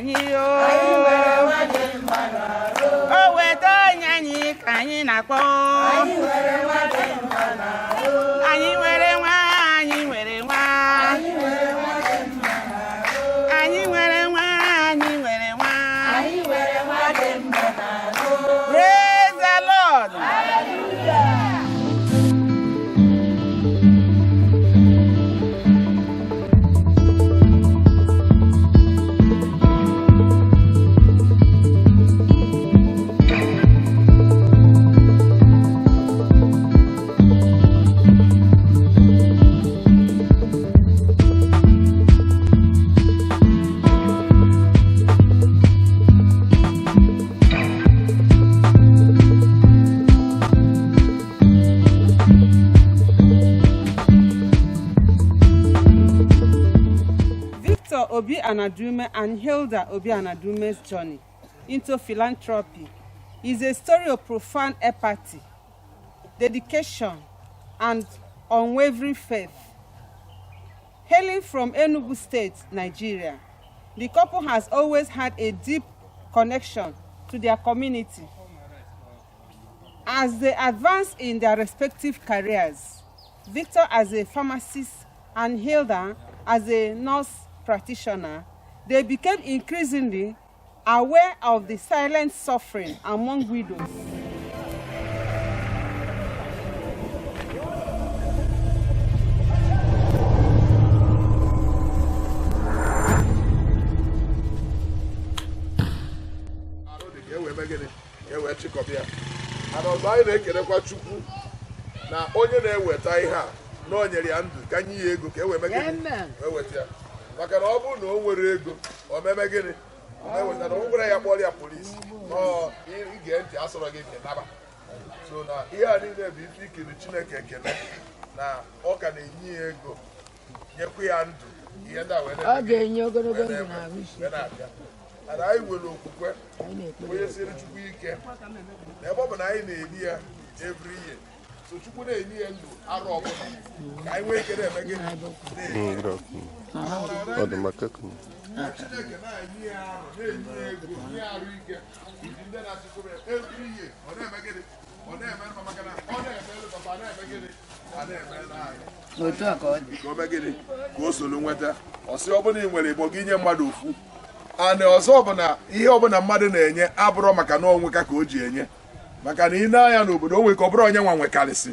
anyị o. O weta onye anyị ka anyị na-akpọ. Anyị nwere nwa, anyị nwere nwa. Anyị nwere nwa, anyị nwere nwa. Praise the Lord. Victor Obi Anadume and Hilda Obi Anadume's journey into philanthropy is a story of profound empathy, dedication, and unwavering faith. Hailing from Enugu State, Nigeria, the couple has always had a deep connection to their community. As they advance in their respective careers, Victor as a pharmacist and Hilda as a nurse practitioner, they became increasingly aware of the silent suffering among widows. Arụ dị ka e wee mee gịnị, ka e wee chịkọba ya. Mana ọzọ, anyị na-ekelekwa Chukwu na onye na-eweta ihe a, na o nyere ya ndụ ka nye ya ego ka e wee mee gịnị, wee weta ya. Maka na ọ bụrụ na o nwere ego, o meme gịnị, o eweta na o nwere ya, kpọrọ ya polisi ọ ige ntị asọrọ gị nke naba. So na ihe a niile bụ ife ikiri Chineke ekele na ọ ka na-enye ya ego, nyekwa ya ndụ, ihe ndị a wee Ọ na-eme ga-enye ogologo wee ndụ na ahụ isi wee na-abịa. Mana anyị nwere okwukwe Anyị na-ekpere. Onye siri Chukwu ike na ebe ọ bụ na anyị na-eri ya every year, so Chukwu na-enye ya ndụ arụ ọbụla ka anyị nwee ike na-eme gịnị, na-eri. Na Chineke na-enye ya arụ, na-enye ya ego, nye ya arụ ike, iji ndị na-achịkọba ya every year, ọ na-eme gịnị, ọ na-eme mma, maka na ọ na-eme papa, na-eme gịnị, a na-eme n'anyị. Otu a ka ọ dị. Ka o mee gịnị, ka o soro nweta. Ọ sị ọ bụla ị nwere igbo gị nye mmadụ ofu. Ana ọzọ bụ na ihe ọbụla mmadụ na-enye abụrọ maka na onweka ka o ji enye, maka na ị na-anya n'obodo, o nwere ka ọ bụrụ onye nwa nwekarịsị.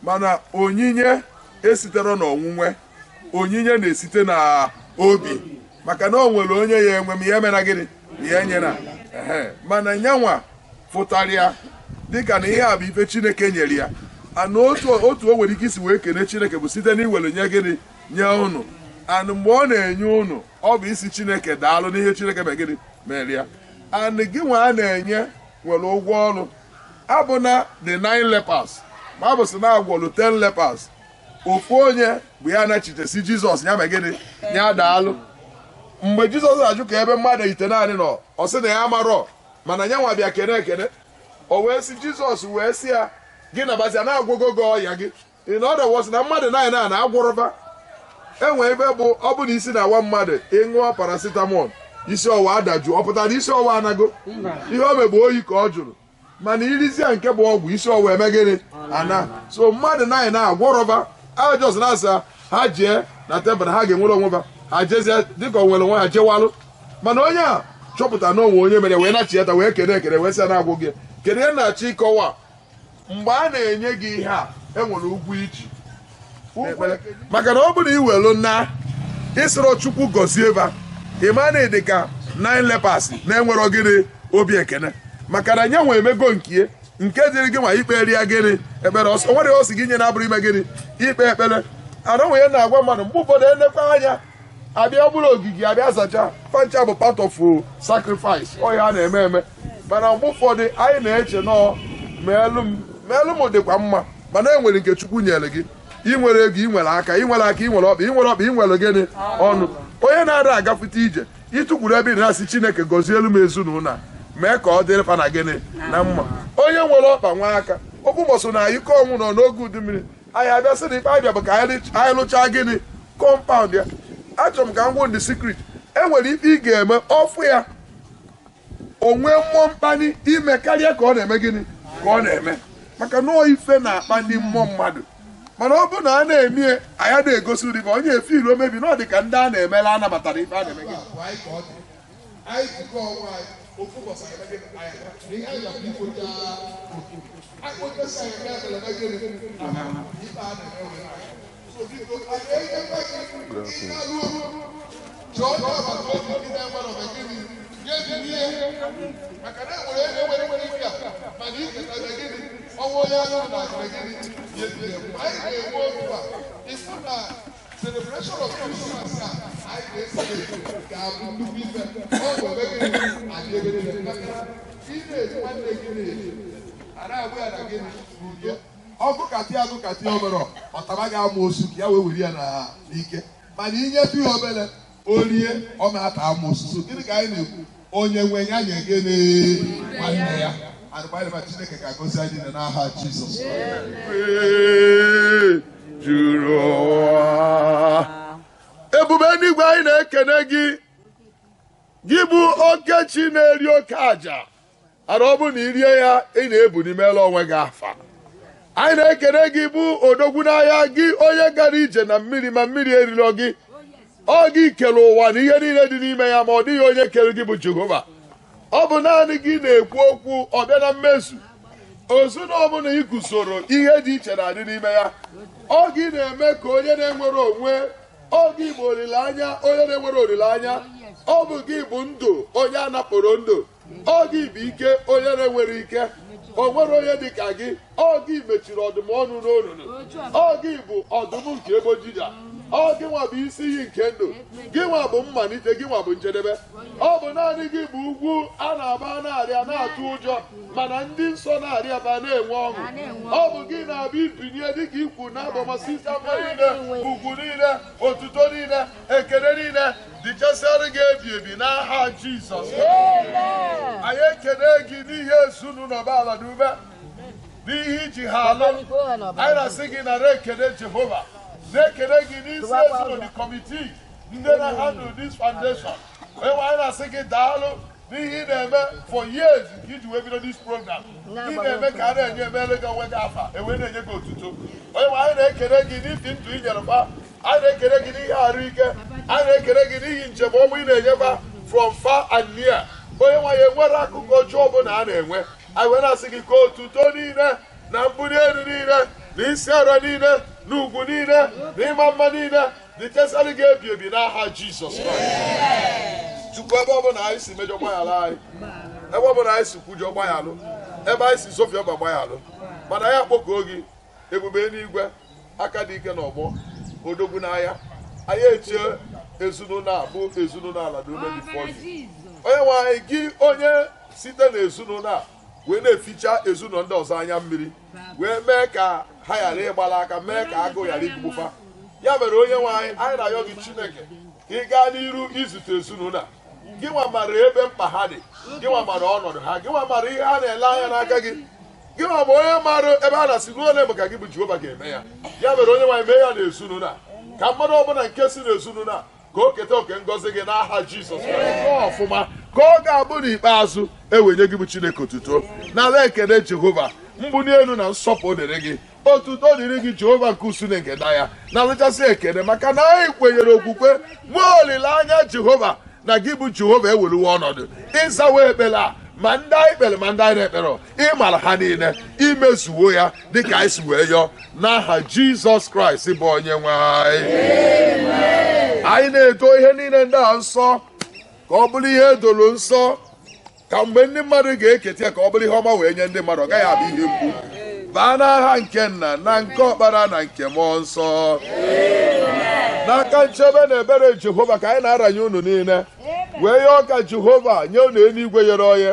Mana onyinye esitere n'onwunwe, onyinye na-esite na obi, maka na o nwere onye ya enwe ma ihe mena gịnị, ma ihe nyere ehe. Mana nyanwa fụtara ya dịka na ihe a bụ ife Chineke nyere ya. Ana otu o nwere ike isi wee kene Chineke bụ site n'iwere nye gịnị, nye unu. Anụ mgbe ọ na-enye unu, ọ bụ isi Chineke daalụ n'ihe Chineke mere gịnị, mere ya. Anụ gị nwa a na-enye nwere ụgwọ ọrụ. Abụ na the nine lepers, ma abụ sị na agwọlụ 10 lepers, ofu onye bụ ya nachite si Jizọs ya mee gịnị, ya daalụ. Mgbe Jizọs na-ajụ ka ebe mmadụ ite naanị nọ, ọ sị na ya amarọ, mana ya nwa bịa kene ekene. O wee sị Jizọs, wee sị ya gị nabazia na-agwọgo gị ọya gị. In other words, na mmadụ naanị na na-agwọrọba enwe ebe bụ ọ bụ na isi na-awa mmadụ, ịṅụọ paracetamol, isi ọwa adajụ, ọ pụtara isi ọwa anago? Ihe o megbe oyi ka ọ jụrụ. Mana irizie nke bụ ọgwụ isi ọwa, eme gịnị, ana. So mmadụ naanị na-agwọrọba ajọs na-asa ha jee na tebụl ha ga-enwere onwe ha, ha jezie dịka o nwere onwe ha jewalụ. Mana onye a chọpụta na onwe onye mere wee nachieta, wee kene ekene, wee sị ya na-agwụ gị. Kedu ihe na-achọ ịkọwa? Mgbe a na-enye gị ihe a, enwere ụgwọ iji, maka na ọ bụrụ na iwelu na ịsịrọ Chukwu gọzie ba, ịma na dị ka nine lepers na-enwero gịnị, obi ekene. Maka na nye nwe emego nke nke dịrị gị nwa ikpe ya gịnị, ekpere. Ọsọ nwere ọ sị gị nye na-abụrụ ime gịnị, ikpe ekpere. Ana onwe ya na-agwa mmadụ, mgbe ụfọdụ enekwa anya abịa bụrụ ogige abịa zacha fancha bụ part of sacrifice ọ ya a na-eme eme. Mana mgbe ụfọdụ anyị na-eche nọọ meelụ m, meelụ m dịkwa mma. Mana e nwere nke Chukwu nyere gị. Ị nwere ego, ị nwere aka, ị nwere aka, ị nwere ọkpa, ị nwere ọkpa, ị nwere gịnị, ọnụ. Onye na-ada agafete ije ịtụkwuru ebe ị na-asị Chineke gọzie elu m ezinụlọ a, mee ka ọ dịrị fa na gịnị na mma. Onye nwere ọkpa nwa aka okwu mbọsụ na ike ọnwụ nọ n'oge udu mmiri, anyị abịa sị na ikpe abịa bụ ka anyị lụchaa gịnị, compound ya. Achọrọ m ka m gwụ ndị secret. E nwere ife ị ga-eme ọfụ ya onwe mmụọ mkpali ime karịa ka ọ na-eme gịnị ka ọ na-eme, maka na ife na-akpali mmụọ mmadụ. Mana ọ bụrụ na a na-eme anyị na-egosi ụdị ka onye efe ilu omebi na ọ dị ka ndị a na-emela anabatara ife a na-eme gịnị. Celebration of Christmas anyị ga-abụ nnukwu ife ọ ga-eme gịnị adị ebe niile maka ị na-eji nwanne gị na-eji a na-agba ya na gịnị n'udo ọgụ katị agụ katị obere ọtaba ga-ama osu ka ya wee were ya na n'ike, mana inyetu ya obere orie ọ na-ata ama osusu. Gịnị ka anyị na-ekwu? Onye nwe ya nye gịnị nwanne ya. Arụgbarịba Chineke ga-agọzi anyị niile n'aha Jizọs. Juru ụwa. Ebube n'igwe anyị na-ekene gị, gị bụ oke chi na-eri oke aja, ara ọ bụ na irie ya ị na-ebu n'imela onwe gị afa. Anyị na-ekene gị bụ odogwu n'ahịa gị, onye gara ije na mmiri ma mmiri eriro gị. Ọ gị kere ụwa na ihe niile dị n'ime ya, ma ọ dịghị onye kere gị bụ Jehova. Ọ bụ naanị gị na-ekwu okwu ọ bịa na mmezu. Ozuna ọbụla ị gusoro ihe dị iche na-adị n'ime ya. Ọ gị na-eme ka onye na-enwere onwe, ọ gị bụ olileanya onye na-enwere olileanya, ọ bụ gị bụ ndụ onye a napụrụ ndụ, ọ gị bụ ike onye na-enwere ike. O nwere onye dị ka gị. Ọ gị mechiri ọdụm ọnụ n'olulu, ọ gị bụ ọdụm nke ebo Juda, ọ gị nwa bụ isi iyi nke ndụ, gị nwa bụ mmalite, gị nwa bụ njedebe. Ọ bụ naanị gị bụ ugwu a na-agba na-arịa na-atụ ụjọ, mana ndị nsọ na-arịa ba na-enwe ọṅụ. Ọ bụ gị na-abịa ibinye dịka ikwu na agbamọsịsa niile, ugwu niile, otuto niile, ekele niile dịchasịara gị ebi ebi n'aha Jizọs. Anyị ekele gị n'ihe ezinụlọ ala na ume, n'ihe iji ha alụ. Anyị na-asị gị nara ekele Jehova, na-ekele gị n'isi ezinụlọ kọmitii ndị na-handle this foundation. Onye anyị na-asị gị daalụ n'ihe ị na-eme for years nke iji wee bido this program. Ị na-eme ka a na-enye emere gị onwe gị afa, ewee na-enye gị otuto. Onye anyị na-ekele gị n'ihi ndụ ị nyere fa, anyị na-ekele gị n'ihe arụ ike, anyị na-ekele gị n'ihi njem ọma ị na-enyekwa from far and near. Onye nwaanyị enwere akụkọ ọjọọ ọbụla a na-enwe, anyị wee na-asị gị ka otuto niile na mbuli elu niile na isi ara niile na ugwu niile na ịma mma niile dịchasịrị gị ebi ebi n'aha Jizọs Kraịst. Chukwu, ebe ọbụla anyị si mejọ gbaghara anyị, ebe ọbụla anyị si kwujọ gbaghalụ, ebe anyị si zofie ọba gbaghalụ, mana anyị akpọkuo gị ebube n'igwe, aka dị ike n'ọgbọ, odogwu n'ahịa. Anyị echie ezinụlọ a bụ ezinụlọ ala na ume before you. Onye nwe anyị, gị onye site n'ezinụlọ a wee na-eficha ezinụlọ ndị ọzọ anya mmiri, wee mee ka ha ghara ịgbala aka, mee ka agụụ ghara igbufa. Ya mere onye nwe anyị, anyị na-arịọ gị Chineke ka ị gaa n'iru izute ezinụlọ a. Gị nwa mara ebe mkpa ha dị, gị nwa mara ọnọdụ ha, gị nwa mara ihe ha na-ele anya n'aka gị, gị nwa bụ onye mara ebe a na-asị ruo ole maka gị bụ Jehova ga-eme ya. Ya mere onye nwe anyị, mee ya n'ezinụlọ a, ka mmadụ ọbụla nke si n'ezinụlọ a ka o keta oke ngọzi gị n'aha Jizọs Kraịst ọfụma, ka ọ ga-abụ n'ikpeazụ ewenye gị bụ Chineke otuto. N'ala ekele Jehova, mbuli elu na nsọpụrụ dịrị gị, otuto dịrị gị Jehova nke usune nke na ya na-alụchasị ekele, maka na anyị kwenyere okwukwe nwee olileanya Jehova na gị bụ Jehova eweruwe ọnọdụ ịzawa ekpere a, ma ndị anyị kpere ma ndị anyị na-ekpere, ịmara ha niile, imezuwo ya dịka anyị si wee yọọ n'aha Jizọs Kraịst bụ onye nwe anyị. Anyị na-eto ihe niile ndị a nsọ ka ọ bụrụ ihe edoro nsọ, ka mgbe ndị mmadụ ga-eketa ya ka ọ bụrụ ihe ọma wee nye ndị mmadụ, ọ gaghị abụ ihe mgbu. Baa n'aha nke nna na nke ọkpara na nke mmụọ nsọ. N'aka nchebe na ebere Jehova ka anyị na-aranye unu niile, wee yọọ ka Jehova nye unu eluigwe ghere oghe,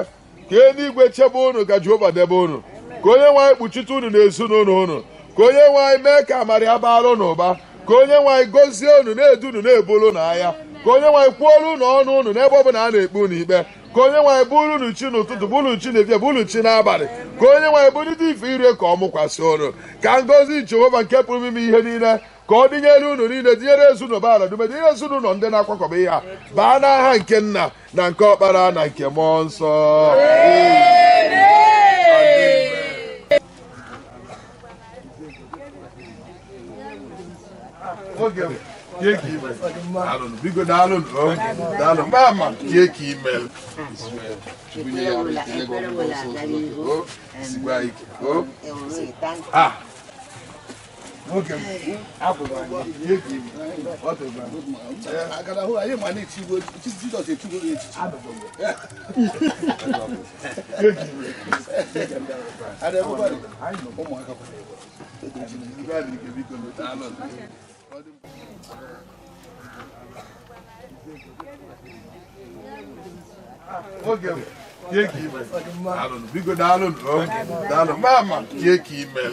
ka eluigwe chebe unu, ka Jehova debe unu, ka onye nwe anyị kpuchite unu na ezinụlọ unu, ka onye nwe anyị mee ka amara ya baara unu ụba, ka onye nwe anyị gọzie unu, na-edu unu, na-ebulu n'ahịa, ka onye nwe anyị kwuolu unu ọnụ unu n'ebe ọbụla a na-ekpe unu ikpe, Ka onye nwaanyị bụrụ unu chi n'ụtụtụ, bụrụ chi n'efifie, bụrụ chi n'abalị. Ka onye nwaanyị bụrụ ife ire ka ọ mụkwasị unu. Ka ngọzi Jehova nke pụrụ ime ihe niile ka ọ dịnyere unu niile, dịnyere ezinụlọ bara dume, dịnyere ezinụlọ ndị na-akwakọba ihe a. Baa n'aha nke nna na nke ọkpara na nke mmụọ nsọ. Biko daalụ, daalụ mama, kie ka ime. Biko daalụ, daalụ mama, kie ka ime.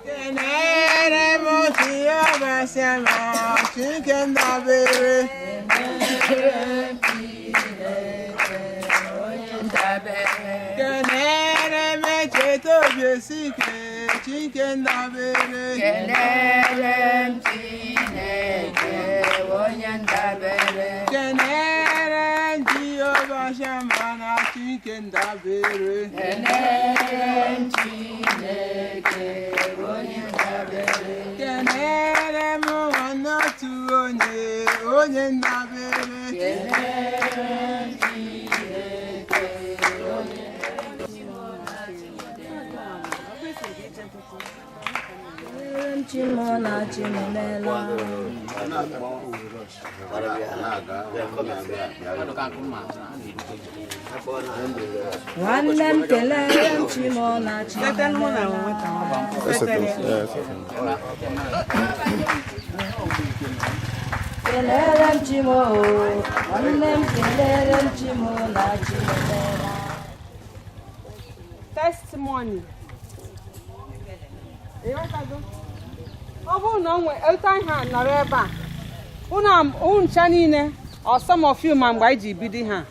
Kenere m Jehova Shama, Chineke ndabere. Kenere m Cheta Obiesike, Chineke ndabere. Kenere m Chineke onye ndabere. Kenere m Jehova Shama na Chineke ndabere. Kenere m Chineke onye ndabere. Kenere m nwanne otu onye, onye ndabere. Kenere m Chineke onye. Chimona Chimela. Nwanne m kelere m Chimona Chimela. Kelere m Chimo, nwanne m kelere m Chimona Chimela. Testimony. Ọ bụrụ na o nwee otu anyị ha nọrọ ebe a, unu ncha niile or some of you ma mgbe anyị ji bido ha,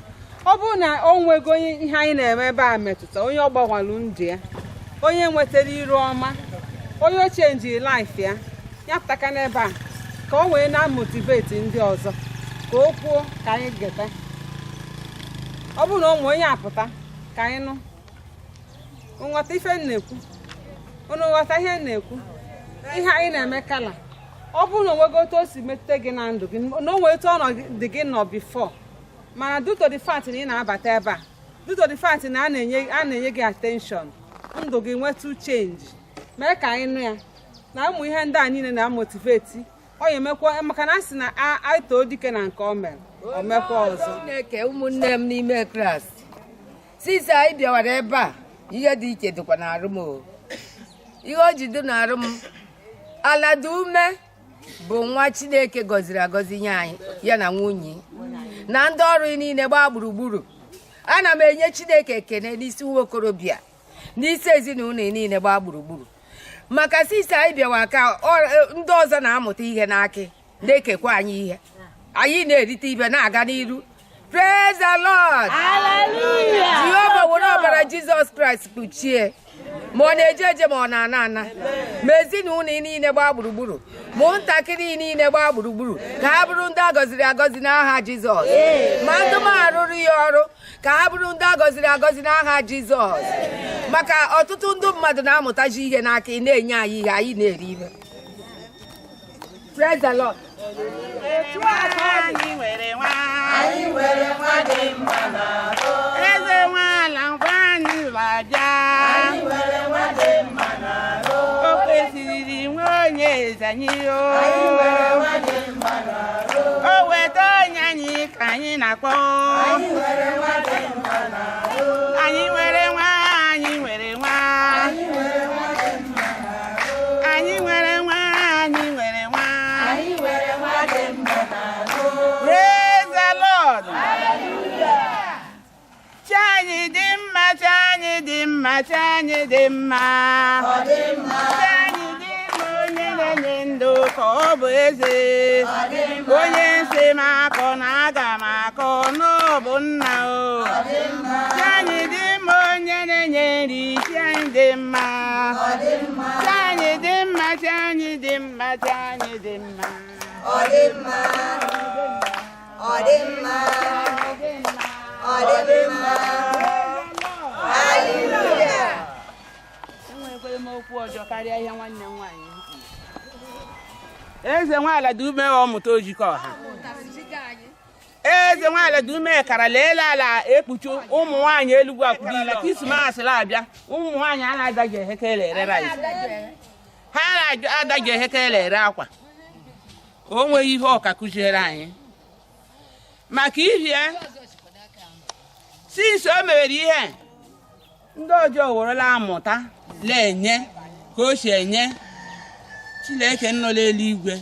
ọ bụrụ na o nwego onye ihe anyị na-eme ebe a metụta, onye ọ gbanwalụ ndụ ya, onye nwetara iru ọma, onye o chenjiri life ya, ya pụtaka n'ebe a ka o wee na-motivate ndị ọzọ ka o kwuo ka anyị geta. Ọ bụrụ na o nwee onye apụta ka anyị nụ nghọta ife m na-ekwu, unu ghọta ihe m na-ekwu, ihe anyị na-eme kala. Ọ bụrụ na onwego otu o si metụta gị na ndụ gị, na o nwee otu ọnọdụ gị nọ before, mana due to the fact na ị na-abata ebe a, due to the fact na a na-enye gị attention, ndụ gị nwetụ change, mee ka anyị nụ ya na ụmụ ihe ndị a niile na-amotivate ọ ya emekwa, maka na a sị na a too dike na nke o mere, o mekwa ọzọ. Chineke, ụmụnne m n'ime Kraịst, sisi anyị bịawara ebe a, ihe dị iche dịkwa n'arụ m o. Ihe o ji dị n'arụ m, Aladume bụ nwa Chineke gọziri agọzi nye anyị, ya na nwunye na ndị ọrụ niile gbaa gburugburu. Ana m enye Chineke ekene n'isi nwa okorobịa, n'isi ezinụlọ niile gbaa gburugburu, maka sisi anyị bịawa ka ndị ọzọ na-amụta ihe n'akị, na-ekekwa anyị ihe, anyị na-erite ibe na-aga n'iru. Praise the Lord. Hallelujah. Jehova were ọbara Jizọs Kraịst kpuchie, ma ọ na-eje eje ma ọ na-ana ana, ma ezinụlọ niile gbaa gburugburu, ma ntakịrị niile gbaa gburugburu, ka ha bụrụ ndị a gọziri agọzi n'aha Jizọs. Ma ndị m arụrụ ya ọrụ, ka ha bụrụ ndị a gọziri agọzi n'aha Jizọs. Maka ọtụtụ ndị mmadụ na-amụtaji ihe n'aka, ị na-enye anyị ihe, anyị na-eri ihe. Praise the Lord. Anyị nwere nwa, anyị nwere nwa dị mma n'ahụ. Eze nwala ngwa anyị laja. Anyị nwere nwa dị mma n'ahụ. O kwesịrị nwa onye eze anyị o. Anyị nwere nwa dị mma n'ahụ. anyị na-akpọ. Anyị nwere nwa, anyị nwere nwa, anyị nwere nwa, anyị nwere nwa. Praise the Lord. Chi anyị dị mma, chi anyị dị mma, chi anyị dị mma. Chi anyị dị mma, onye na-enye ndụ ka ọ bụ eze. Onye nsị m akọ na aga m akọ n'ọbụ nna o. Chi anyị dị mma, onye na-enye nri, chi anyị dị mma. Chi anyị dị mma, chi anyị dị mma, chi anyị dị mma. Ọ dị mma, ọ dị mma, ọ dị mma. Hallelujah. Enwekwere m okwu ọjọọ karịa ihe nwanne m nwaanyị kwuru. Eze nwaala dị ume, ọmụta ojikọ ọha. Eze nwaala dị ume kara leele ala ekpuchi ụmụ nwaanyị Elugwu Akwụ niile. Krismas na-abịa, ụmụ nwaanyị a na-adaghị ehekele ere rice, ha na-adaghị ehekele ere akwa. O nweghị ihe ọka kụziere anyị maka ihie. Since o mewere ihe, ndị ọjọọ werela amụta na-enye ka o si enye. Chineke nọ n'eluigwe,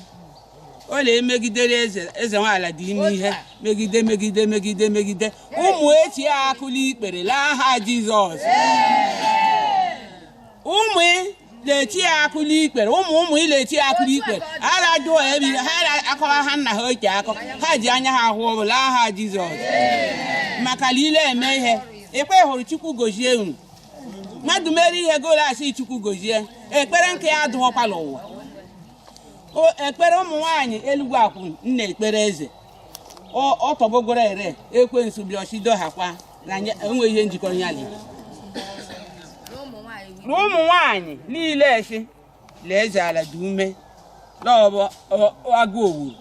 ọ na-emegidere eze, eze nwaala dị ime ihe, megide, megide, megide, megide ụmụ echi ya akụla ikpere n'aha Jizọs. Ụmụ na-eti ya akụla ikpere, ụmụ ụmụ ị na-eti ya akụla ikpere. Ha jụọ ebe ha akọwa ha nna ha ochie akọ, ha ji anya ha hụ ọbụla aha Jizọs. Maka na ile eme ihe ekwe hụrụ Chukwu gozie unu. Mmadụ mere ihe golu, asị Chukwu gozie. Ekpere nke ya adụghọkwala ụwa. O ekpere ụmụ nwaanyị Elugwu Akwụ nna ekpere eze ọ tọgbogoro ere ekwensu bịa ọchido ha kwa na enwe ihe njikọrọ ya na ụmụ nwaanyị niile esi lee eze ala dị ume n'ọbụ agụ owuru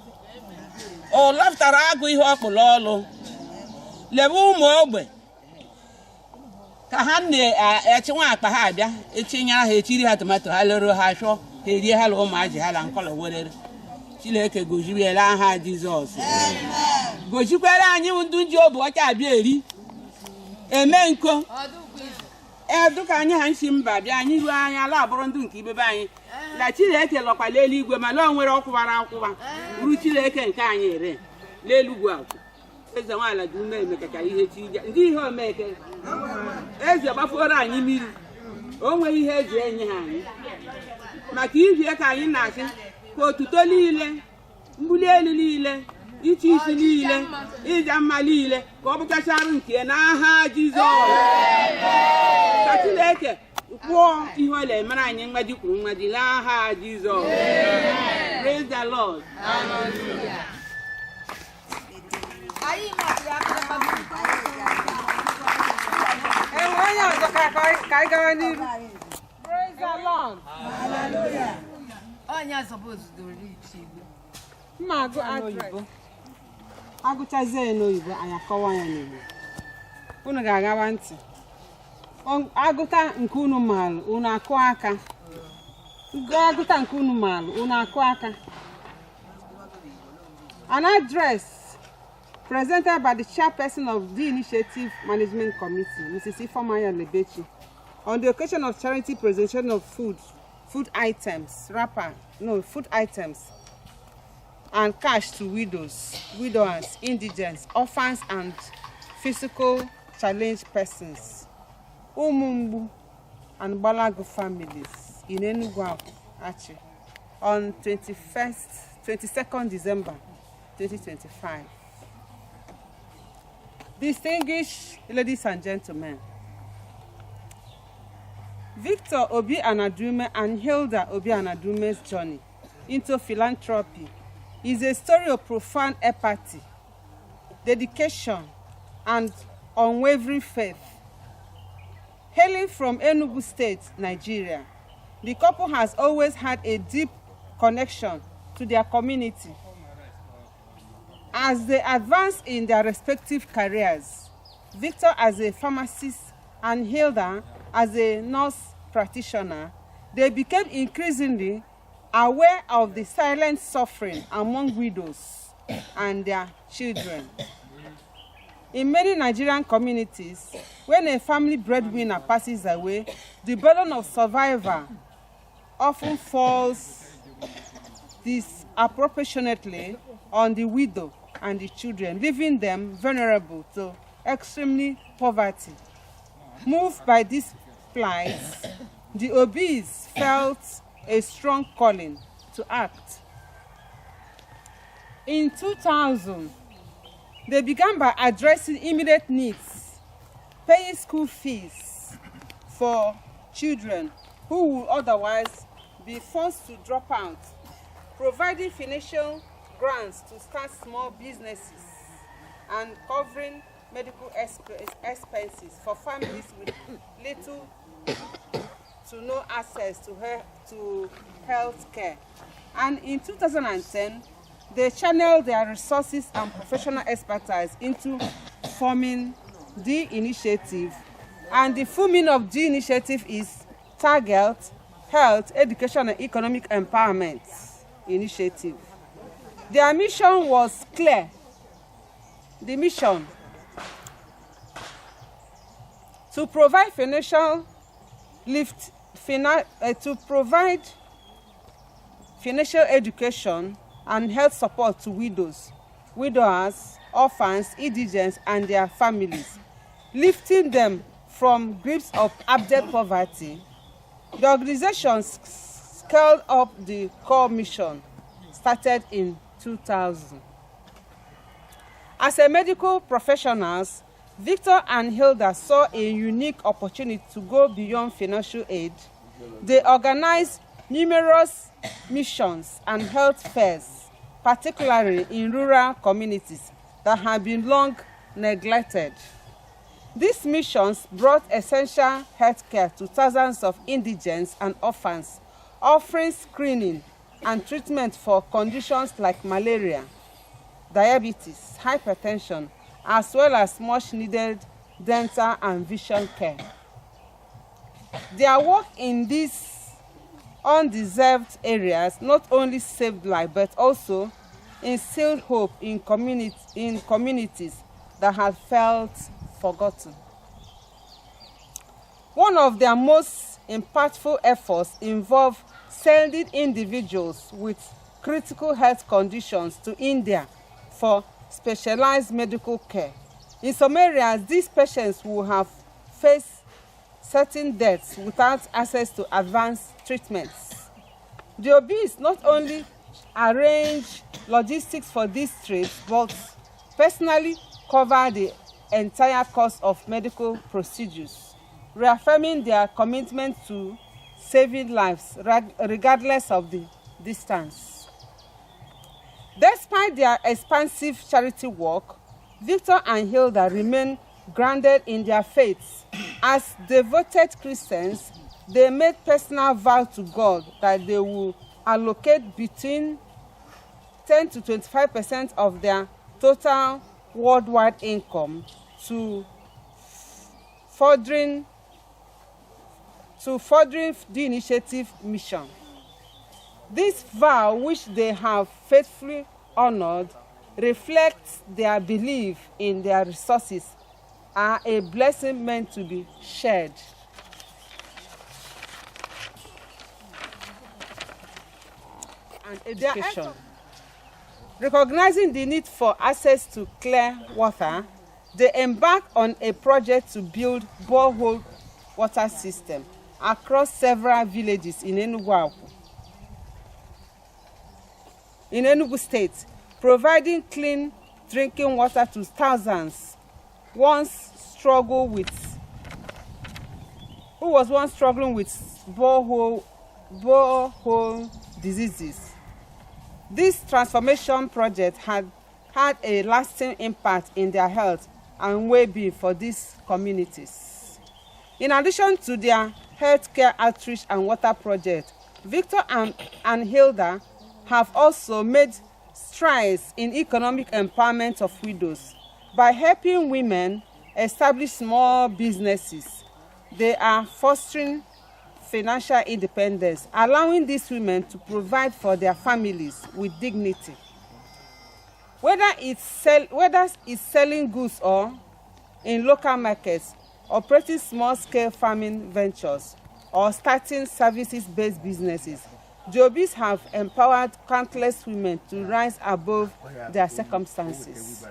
ọ lọpụtara agụ ihe ọkpụlụ ọlụ lebe ụmụ ogbe ka ha na-echinwa akpa ha abịa etinyere ha, etiri ha tomato, ha lere ha chụọ, ha erie, ha la ụmụazị ha la nkọlọ werere. Chineke gozibiela aha Jizọs, gozikwere anyị ndị ji obi ọcha abịa eri eme nko eduka anyị ha nsi mba bịa. Anyị ruo anyị ala abụrụ ndị nke ibebe anyị na Chineke lọkwala eluigwe, ma na o nwere ọkwụwara akwụwa bụrụ Chineke nke anyị ere n'elugwu akwụ. Eze nwaala dị ume emekachara ihe chi ndị ihe omeke. Eze gbafuoro anyị mmiri, o nweghị ihe eji enye ha anyị maka ihie ka anyị na-asị ka otuto niile, mbuli elu niile, ịchị isi niile, ịja mma niile, ka ọ bụchacharụ nke ya n'aha Jizọs. Ka Chineke kwụọ ihe ọ na-emere anyị mmaji kwuru mmaji n'aha Jizọs. Praise the Lord. Anyị matụrụ aka na Enwe onye ọzọ ka anyị gawa n'iru? Praise the Lord. Onye suppose to reach Igbo. Mma agụ n'oyibo, agụchazie ya n'oyibo, anyị akọwa ya n'Igbo. Unu ga-agawa ntị. Agụta nke unu maalụ, unu akụ aka. Agụta nke unu maalụ, unu akụ aka. An address presented by the chairperson of the Initiative Management Committee, Mrs. Ifeomaya Lebechi, on the occasion of charity presentation of food, food items, wrapper, no, food items, and cash to widows, widowers, indigents, orphans, and physical challenged persons, Umumbu and Balagu families in Enugu Achi on 21st, 22nd December 2025. Distinguished ladies and gentlemen, Victor Obi Anadume and Hilda Obi Anadume's journey into philanthropy is a story of profound empathy, dedication, and unwavering faith. Hailing from Enugu State, Nigeria, the couple has always had a deep connection to their community. As they advance in their respective careers, Victor as a pharmacist and Hilda as a nurse practitioner, they became increasingly aware of the silent suffering among widows and their children. In many Nigerian communities, when a family breadwinner passes away, the burden of survival often falls disproportionately on the widow and the children, leaving them vulnerable to extremely poverty. Moved by this plight, the Obis felt a strong calling to act. In 2000, they began by addressing immediate needs, paying school fees for children who would otherwise be forced to drop out, providing financial grants to start small businesses, and covering medical expenses for families with little to no access to health care. And in 2010, they channeled their resources and professional expertise into forming the initiative. And the full meaning of the initiative is Target Health, Education and Economic Empowerment Initiative. Their mission was clear. The mission: to provide financial lift, to provide financial education and health support to widows, widowers, orphans, indigents, and their families, lifting them from grips of abject poverty. The organization scaled up the core mission started in 2000. As a medical professionals, Victor and Hilda saw a unique opportunity to go beyond financial aid. They organized numerous missions and health fairs, particularly in rural communities that had been long neglected. These missions brought essential health care to thousands of indigents and orphans, offering screening and treatment for conditions like malaria, diabetes, hypertension, as well as much needed dental and vision care. Their work in these undeserved areas not only saved lives but also instilled hope in communities that had felt forgotten. One of their most impactful efforts involved sending individuals with critical health conditions to India for specialized medical care. In some areas, these patients will have faced certain deaths without access to advanced treatments. The Obis not only arrange logistics for these trips, but personally cover the entire cost of medical procedures, reaffirming their commitment to saving lives regardless of the distance. Despite their expansive charity work, Victor and Hilda remain grounded in their faith. As devoted Christians, they made personal vow to God that they will allocate between 10 to 25% of their total worldwide income to furthering the initiative mission. This vow, which they have faithfully honored, reflects their belief in their resources are a blessing meant to be shared. And education. Recognizing the need for access to clear water, they embarked on a project to build borehole water system across several villages in Enugu Akwu, in Enugu State, providing clean drinking water to thousands once struggle with who was once struggling with borehole diseases. This transformation project had had a lasting impact in their health and well-being for these communities. In addition to their healthcare outreach and water project, Victor and Hilda have also made strides in economic empowerment of widows. By helping women establish small businesses, they are fostering financial independence, allowing these women to provide for their families with dignity. Whether it's selling goods or in local markets, operating small-scale farming ventures, or starting services-based businesses, the Obis have empowered countless women to rise above their circumstances.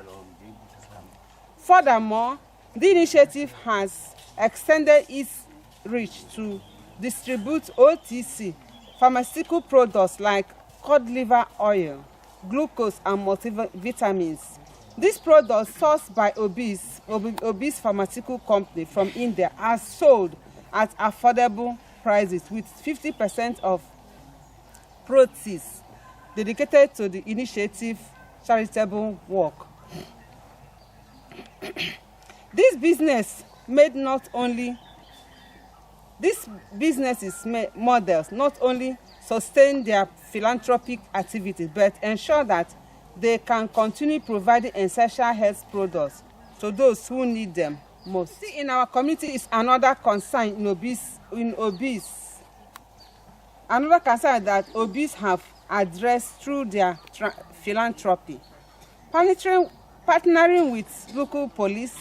Furthermore, the initiative has extended its reach to distribute OTC pharmaceutical products like cod liver oil, glucose, and multivitamins. These products, sourced by Obis Pharmaceutical Company from India, are sold at affordable prices with 50% of proceeds dedicated to the initiative charitable work. This business made not only These businesses models not only sustain their philanthropic activities but ensure that they can continue providing essential health products to those who need them most. See, in our community is another concern in obese another concern that Obis have addressed through their philanthropy. Partnering with local police,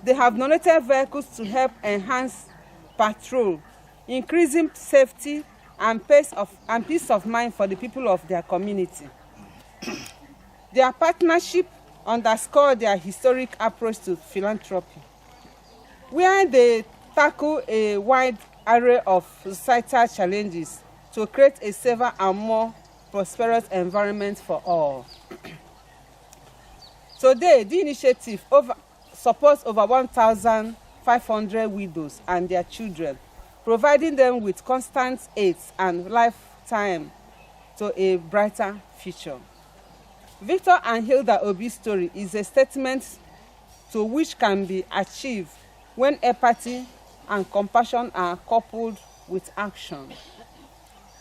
they have donated vehicles to help enhance patrol, increasing safety and peace of mind for the people of their community. Their partnership underscore their historic approach to philanthropy, where they tackle a wide array of societal challenges to create a safer and more prosperous environment for all. Today, the initiative supports over 1,500 widows and their children, providing them with constant aid and lifetime to a brighter future. Victor and Hilda Obi's story is a statement to which can be achieved when empathy and compassion are coupled with action.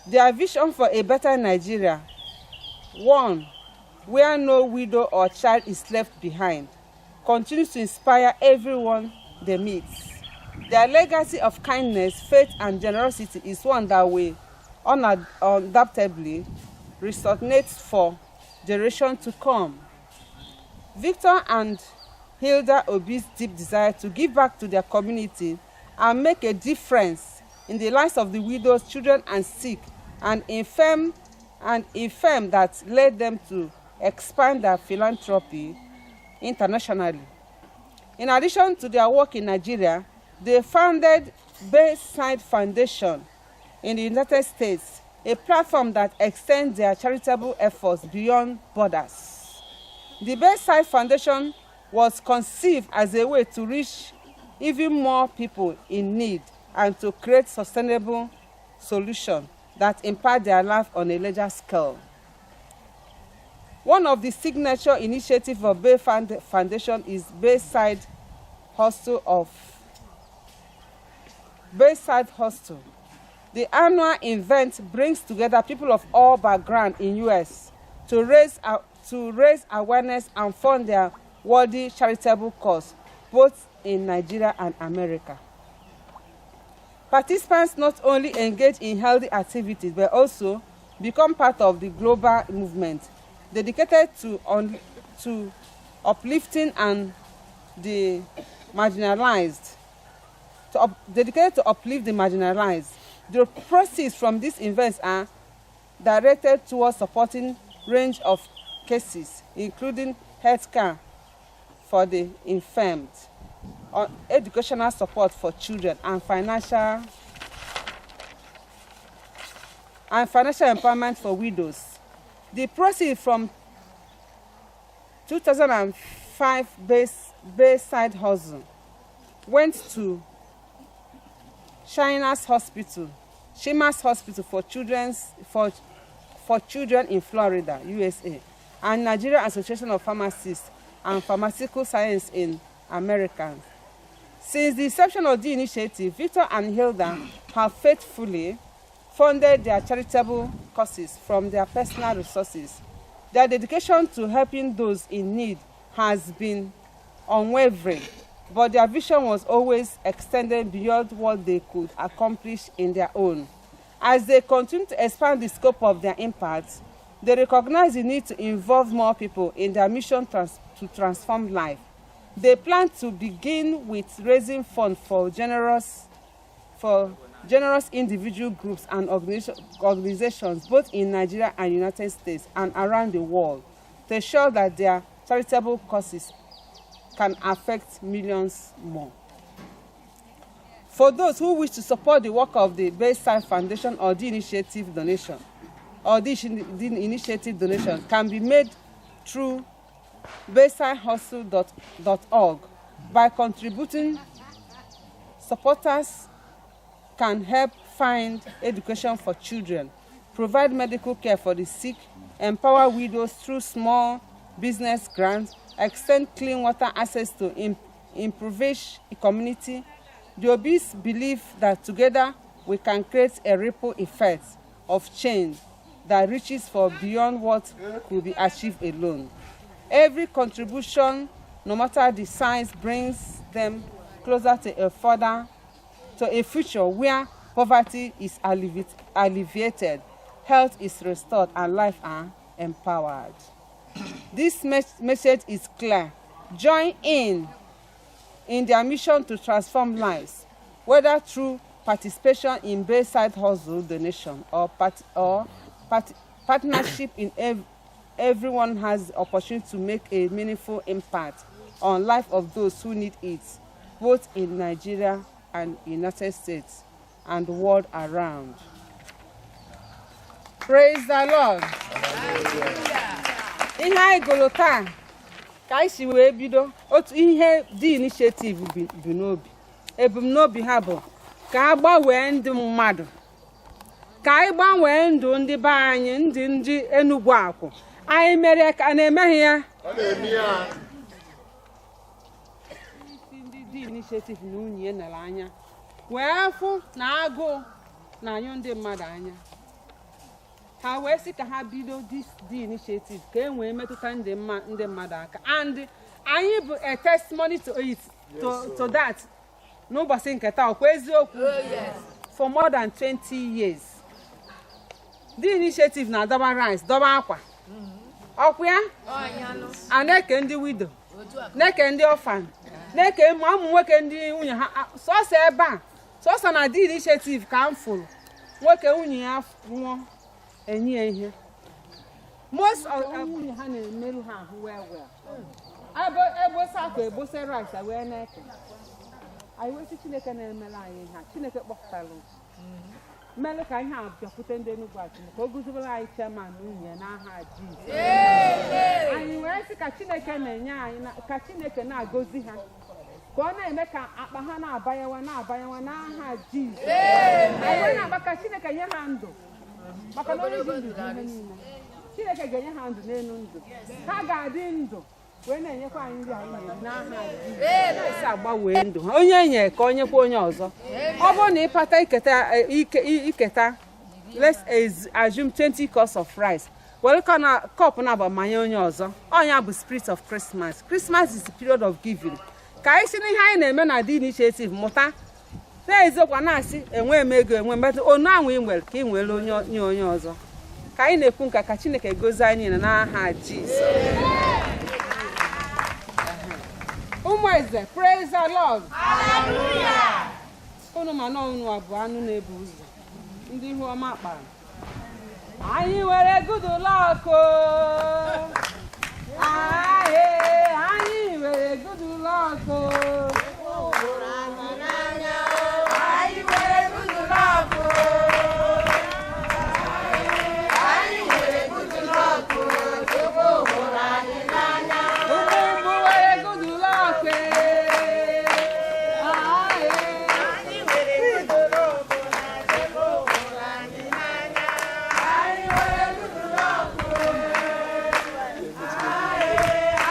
Their vision for a better Nigeria, one where no widow or child is left behind, continues to inspire everyone they meet. Their legacy of kindness, faith, and generosity is one that will undoubtedly resonate for generations to come. Victor and Hilda Obi's deep desire to give back to their community and make a difference in the lives of the widows, children, and sick and infirm that led them to expand their philanthropy internationally. In addition to their work in Nigeria, they founded Bayside Foundation in the United States, a platform that extends their charitable efforts beyond borders. The Bayside Foundation was conceived as a way to reach even more people in need and to create sustainable solutions that impact their life on a larger scale. One of the signature initiatives of Bay Foundation is Bayside Hostel. The annual event brings together people of all backgrounds in US to raise awareness and fund their worthy charitable cause both in Nigeria and America. Participants not only engage in healthy activities but also become part of the global movement dedicated to uplifting and the marginalized to up, dedicated to uplift the marginalized. The proceeds from these events are directed towards supporting range of cases, including healthcare for the infirmed, educational support for children, and financial empowerment for widows. The proceeds from 2005 Bayside Hustle went to Children's Hospital for Children in Florida, USA, and Nigeria Association of Pharmacists and Pharmaceutical Science in America. Since the inception of the initiative, Victor and Hilda have faithfully funded their charitable causes from their personal resources. Their dedication to helping those in need has been unwavering, but their vision was always extended beyond what they could accomplish in their own. As they continue to expand the scope of their impact, They recognize the need to involve more people in their mission to transform life. They plan to begin with raising funds for generous individual groups and organizations both in Nigeria and United States and around the world to ensure that their charitable causes can affect millions more. For those who wish to support the work of the Bayside Foundation or the initiative donation, or the initiative donation can be made through baysidehustle.org. By contributing, supporters can help find education for children, provide medical care for the sick, empower widows through small business grants, extend clean water access to impoverished community. The Obis believe that together we can create a ripple effect of change that reaches for beyond what could be achieved alone. Every contribution, no matter the size, brings them closer to a future where poverty is alleviated, health is restored, and life are empowered. This message is clear. Join in their mission to transform lives, whether through participation in Bayside Hustle donation or partnership in everyone has the opportunity to make a meaningful impact on life of those who need it, both in Nigeria and United States and the world around. Praise the Lord. Ihe anyị gụrụ taa ka anyị si wee bido otu ihe dị initiative bi n'obi. Ebumnobi ha bụ ka a gbanwee ndụ mmadụ, ka anyị gbanwee ndụ ndị be anyị, ndị Enugwu Akwụ. Anyị mere ka a na-emeghị ya. Isi ndị dị initiative na nwunye nere anya wee fụ na agụụ na-anyụ ndị mmadụ anya, ha wee sị ka ha bido this dị initiative ka e wee metụta ndị mmadụ aka, and anyị bụ a testimony to it, to that n'ụbọchị nke taa. Ọkwa eziokwu? For more than 20 years, the initiative na-adọba rice, dọba akwa, ọkwa ya a na-eke ndị widow, na-eke ndị orphan, na-eke ma ụmụ nwoke ndị nwunye ha. Sọsọ ebe a, sọsọ na the initiative ka m fụrụ nwoke nwunye ya nwụọ, enye ya ihe. Most of nwunye ha na-emerụ ha ahụ well well. Ebe ebosa akwa, ebose rice wee na-eke. Anyị wee sị Chineke na-emere anyị ihe a, Chineke kpọpụtara mere ka ihe a bịakwute ndị Enugwu Achịm, ka o guzobere anyị chairman na nwunye ya n'aha Jizọs. Anyị wee sị ka Chineke na-enye anyị ka Chineke na-agọzi ha, ka ọ na-eme ka akpa ha na-abanyewa na-abanyewa n'aha Jizọs. Anyị wee na-agba ka Chineke nye ha ndụ, maka na onye ji ndụ ji ihe niile. Chineke ga-enye ha ndụ n'elu ndụ, ha ga-adị ndụ wee na-enyekwa anyị nri anyị na-eri n'aha Jizọs. Esi agbanwee ndụ ha, onye nye ka onye kwa onye ọzọ. Ọ bụrụ na ịpata iketa ike iketa, let's assume 20 cups of rice, were cup na-aba manye onye ọzọ. Ọnya bụ spirit of Christmas. Christmas is the period of giving. Ka anyị si n'ihe anyị na-eme na the initiative mụta n'eziokwu. Na-asị enwe m ego, enwe mmetụ onu ahụ ị nwere ka ị nwere onye nye onye ọzọ. Ka anyị na-ekwu nka, ka Chineke gozie anyị niile n'aha Jizọs. Ụmụ eze, praise the Lord. Unu ma na unu abụọ anụ na-ebu ụzọ ndị ihu ọma kpara. Anyị nwere good luck o. Aye, anyị nwere good luck o. Anyị nwere good luck o. Anyị nwere good luck o. Chukwu hụrụ anyị n'anya. Ụmụ mbụ nwere good luck e. Aye. Anyị nwere good luck na Chukwu hụrụ anyị n'anya. Anyị nwere good luck o.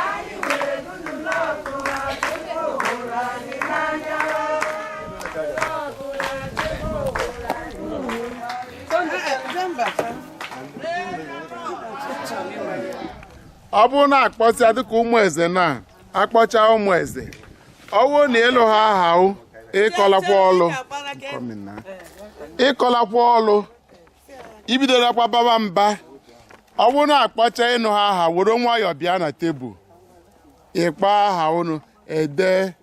Anyị nwere good luck na Chukwu hụrụ anyị n'anya. Luck na Chukwu hụrụ anyị n'anya. Ọ bụrụ na akpọsịa dịka ụmụ eze, na akpọcha ụmụ eze, ọ bụrụ na ịlụ ha aha o, ịkọlakwa ọlụ, ịkọlakwa ọlụ, ibidorakwa baba mba. Ọ bụrụ na akpọcha ịnụ ha aha, were nwayọọ bịa na tebụl ịkpọ aha unu ede.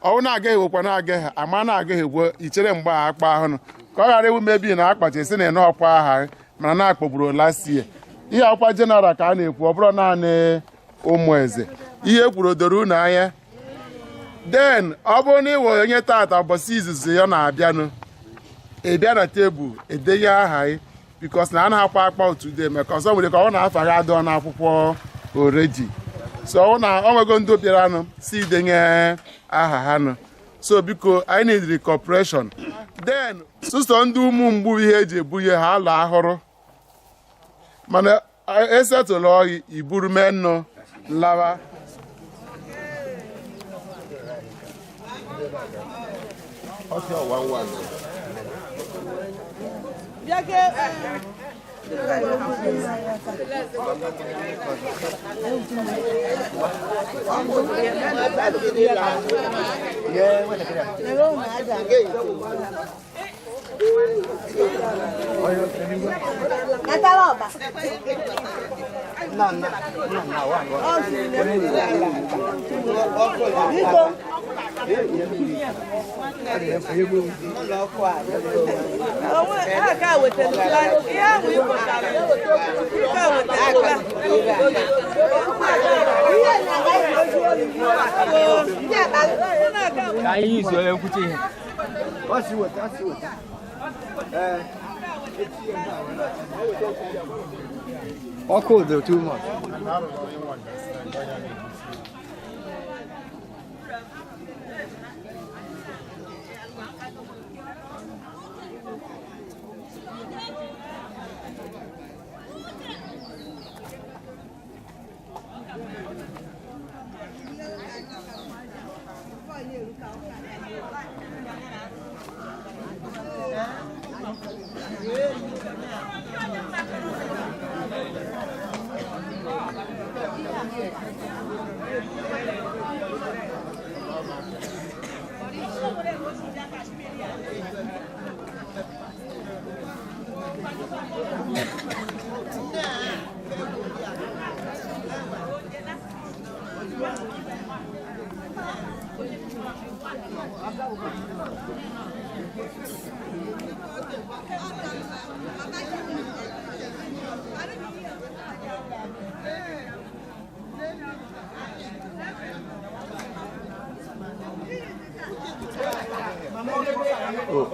Ọwụ na-agaghị ewekwa na-agaghị ama na-agaghị egwe ichere mgbe a akpa ahụnụ ka ọ ghara iwu mebi na akpacha esi na ịnụ ọkwa aha mana na-akpọgburu last year. Ihe akwa general ka a na-ekwu, ọ bụrụ naanị ụmụ eze. Ihe e kwuru doro unu anya. Then ọ bụrụ na ị were onye tata ụbọchị izizi ya na-abịanụ, ị bịa na tebụl edenye aha gị, because na anaghịkwa akpa otu de maka ọzọ nwere ka ọ na afa gị adịọ n'akwụkwọ already. So ọ na ọ nwego ndị bịaranụ si denye aha ha nụ. So biko, anyị neediri cooperation. Then sụsọ ndị ụmụ mgbu ihe eji ebunye ha ala ahụrụ, mana esetụlụ oyi iburu menụ lawa. Ka anyị izu onye nkwuchi ihe. Ọkụ dị too much.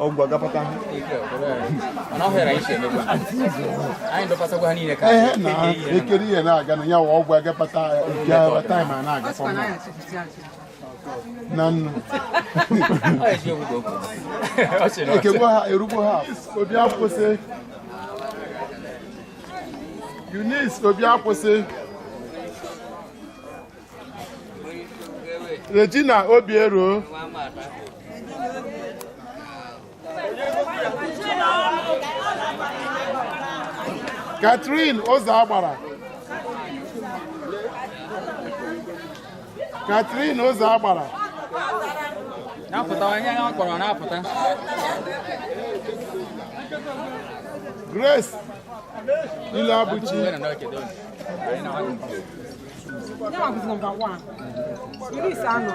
Ọgwụ agapata. Mana ọ hịara anyị si emekwa anyị dọkọtakwa ha niile ka Ehe, na ekere ihe na-aga na ya wa ọgwụ agapata nke time a na-aga fọm na nnu. Ọ eziokwu ka o kwuru. Ọ sị na ọ sị. Ekegbo ha erugbo ha. Obi akwụsị. Eunice Obi akwụsị. Regina Obi eruo. Catherine ụzọ agbara. Catherine ụzọ agbara. Na-apụta onye ọ kpọrọ na-apụta. Grace Ile Abuchi. Nyawa bụzi number 1. 50.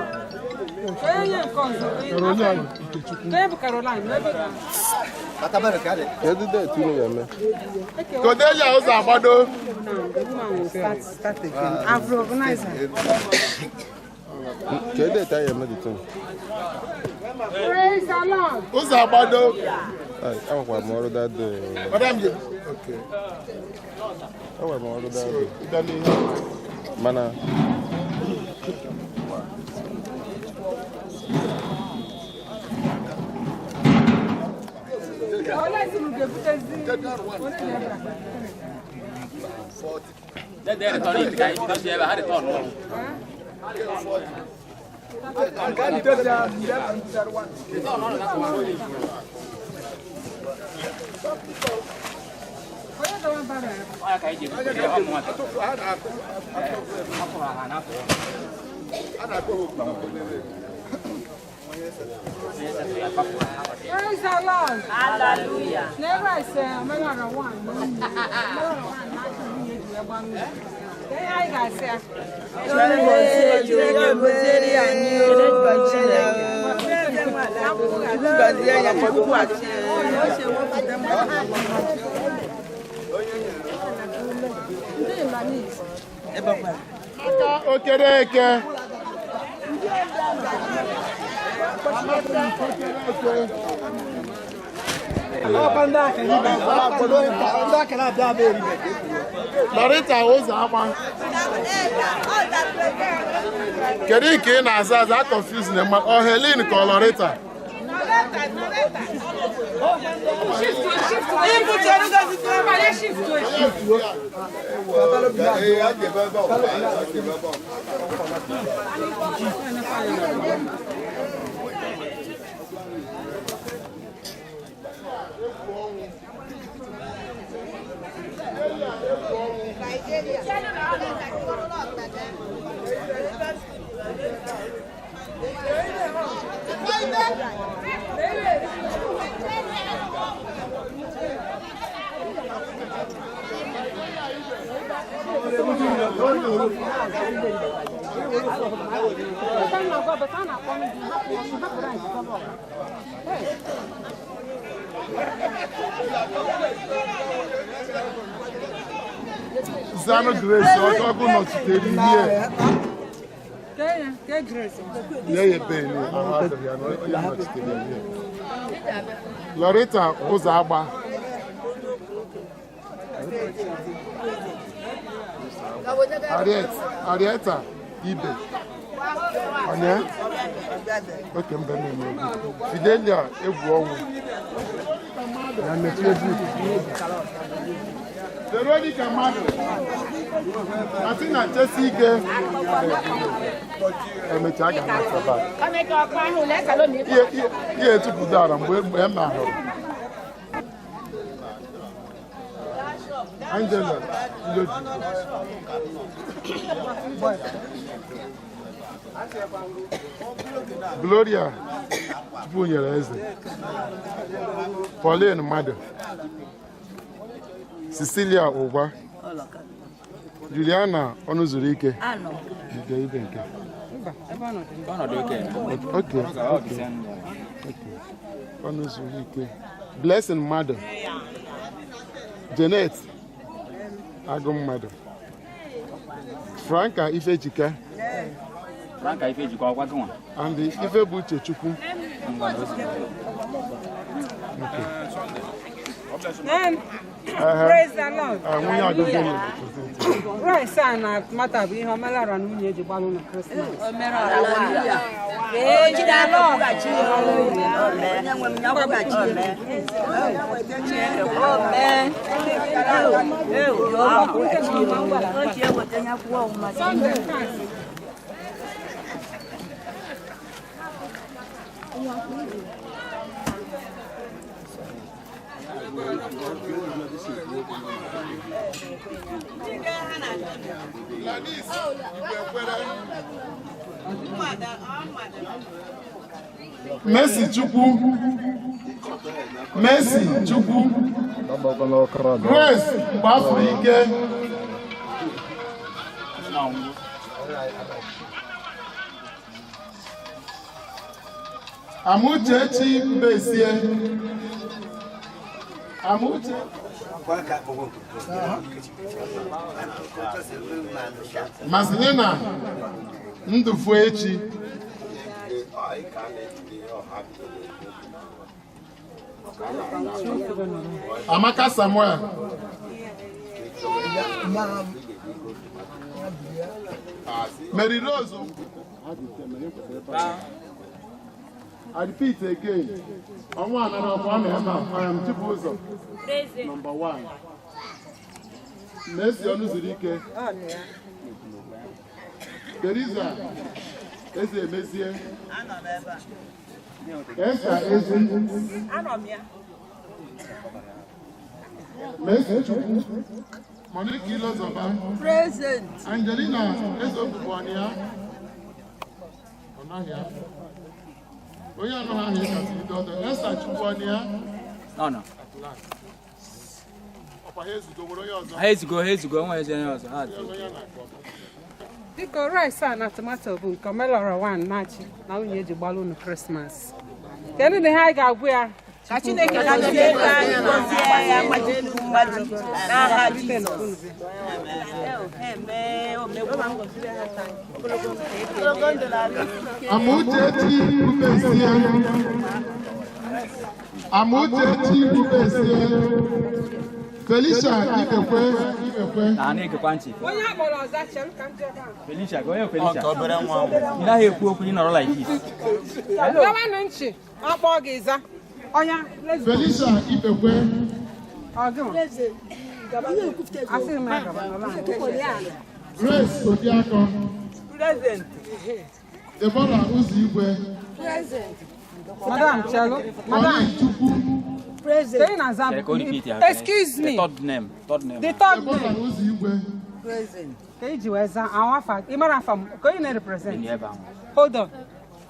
Onye nye nke ọzọ. Caroline Ikechukwu. Onye bụ Caroline n'ebe Kedu date unu ga-eme? Kodelia ụzọ agbado. Now, the woman will start again. I've organized her. Kedu date anyị eme the thing? Praise the Lord. Ụzọ agbado. Ai, enwekwara m ọrụ that day. Madam je. Okay. Enwere m ọrụ that day. Ịbịa n'ihe. Mana Ole si m ga-ebutezi onye na-ebra? Dede return it ka anyị bidozie ebe ha return ọrụ. Onye gawa bara ya? Ọ ya ka anyị ji ebute ya, ọ mụnwa. Ọ kụrụ ha na-apụ. Praise the Lord. Hallelujah. N'ebe a ise omenala 1. Omenala 1 na-achọ nwunye. Ihe anyị ga-asị ya. Okereke. Lọrịta ụzọ agba. Kedu ka ị na-aza aza a confuse na mmadụ ọ Helen ka ọ Lọrịta? Zanu Grace ọgụ nọchitere ihe. Nye ya ebe ni ahụ adịghị ya na onye nọchitere ihe. Lọrịta ụzọ agba. Arieta Ibe. Onye? Oke mbe na-eme egwu. Fidelia egwu ọnwụ. Na mechie egwu. Veronica Mmadụ. Martina Chesike. Emechaa ga na-asaba. Ihe etupụtara mgbe e mahụrụ. Angela Iloji. Gloria Chukwunyere Eze. Pauline Mmadụ. Cecilia Ụgwa. Juliana Ọnụzuru Ike. Nke ibe nke. Okay, okay. Ọnụzuru Ike. Blessing Mmadụ. Janet Agụ Mmadụ. Franka Ifejika. Franka Ifejika ọkwa gị nwa. And Ifebuche Chukwu. Praise the Lord. Nwunye Agụgụ. Rice a na tomato bụ ihe omelara na nwunye ji gbalụ na Christmas. Sunday pass. Mercy Chukwu. Mercy Chukwu. Grace Mgbafuru Ike. Amuchechi Mbesie. Amuche. Masilina Ndufuechi. Amaka Samuel. Mary Rose. I repeat again. Ọnwa anọ ọkwa na ebe a, I am Chibuzo. Number 1. Mercy Ọnụzuru Ike. Teresa Eze Emezie. Esther Ezi. Mercy Chukwu. Monique Ilozọba. Present. Angelina Ezeokwukwuọnịa. Ọ naghị afọ. Onye anọghị ahụ ịkasị bido ọdọ. Esther Chukwuọnịa. No, no. Ọkwa ha ezugo, nwere onye ọzọ? Ha ezugo, ha ezugo, onwe ezi onye ọzọ ha dị. Biko, rice a na tomato bụ nke Omelora 1 na-achị na nwunye eji gbalụ unu Krismas. Kedu na ihe anyị ga-agwụ ya? Ka Chineke gọzie anyị, gọzie ya mmaji kwuru mmaji n'aha Jizọs. Amuchechi Ubesie. Amuchechi Ubesie. Felicia Ibekwe Ibekwe. Na na-egekwa ntị. Onye a kpọrọ ọza, chere ka m jee ebe ahụ. Felicia, ka onye Felicia. Ị naghị ekwu okwu, ị nọrọ like this. Gawanụ nchi, ọ kpọọ gị za. Ọnya, let's go. Felicia Ibekwe. Ọ gị nwa? Asịghị m ya gaba n'ụlọ anyị. Grace Obiakọ. Present. Deborah Ụzọigwe. Madam, chelu. Madam. Pauline Chukwu. Present. Ka ị na-aza? Chere ka o repeat ya. Excuse me. The third name, third name. The third Deborah name. Ụzọigwe. Ka iji wee zaa àwọn afa, ị mara afa m, ka onye na-represent. Dị ebe ahụ. Hold on.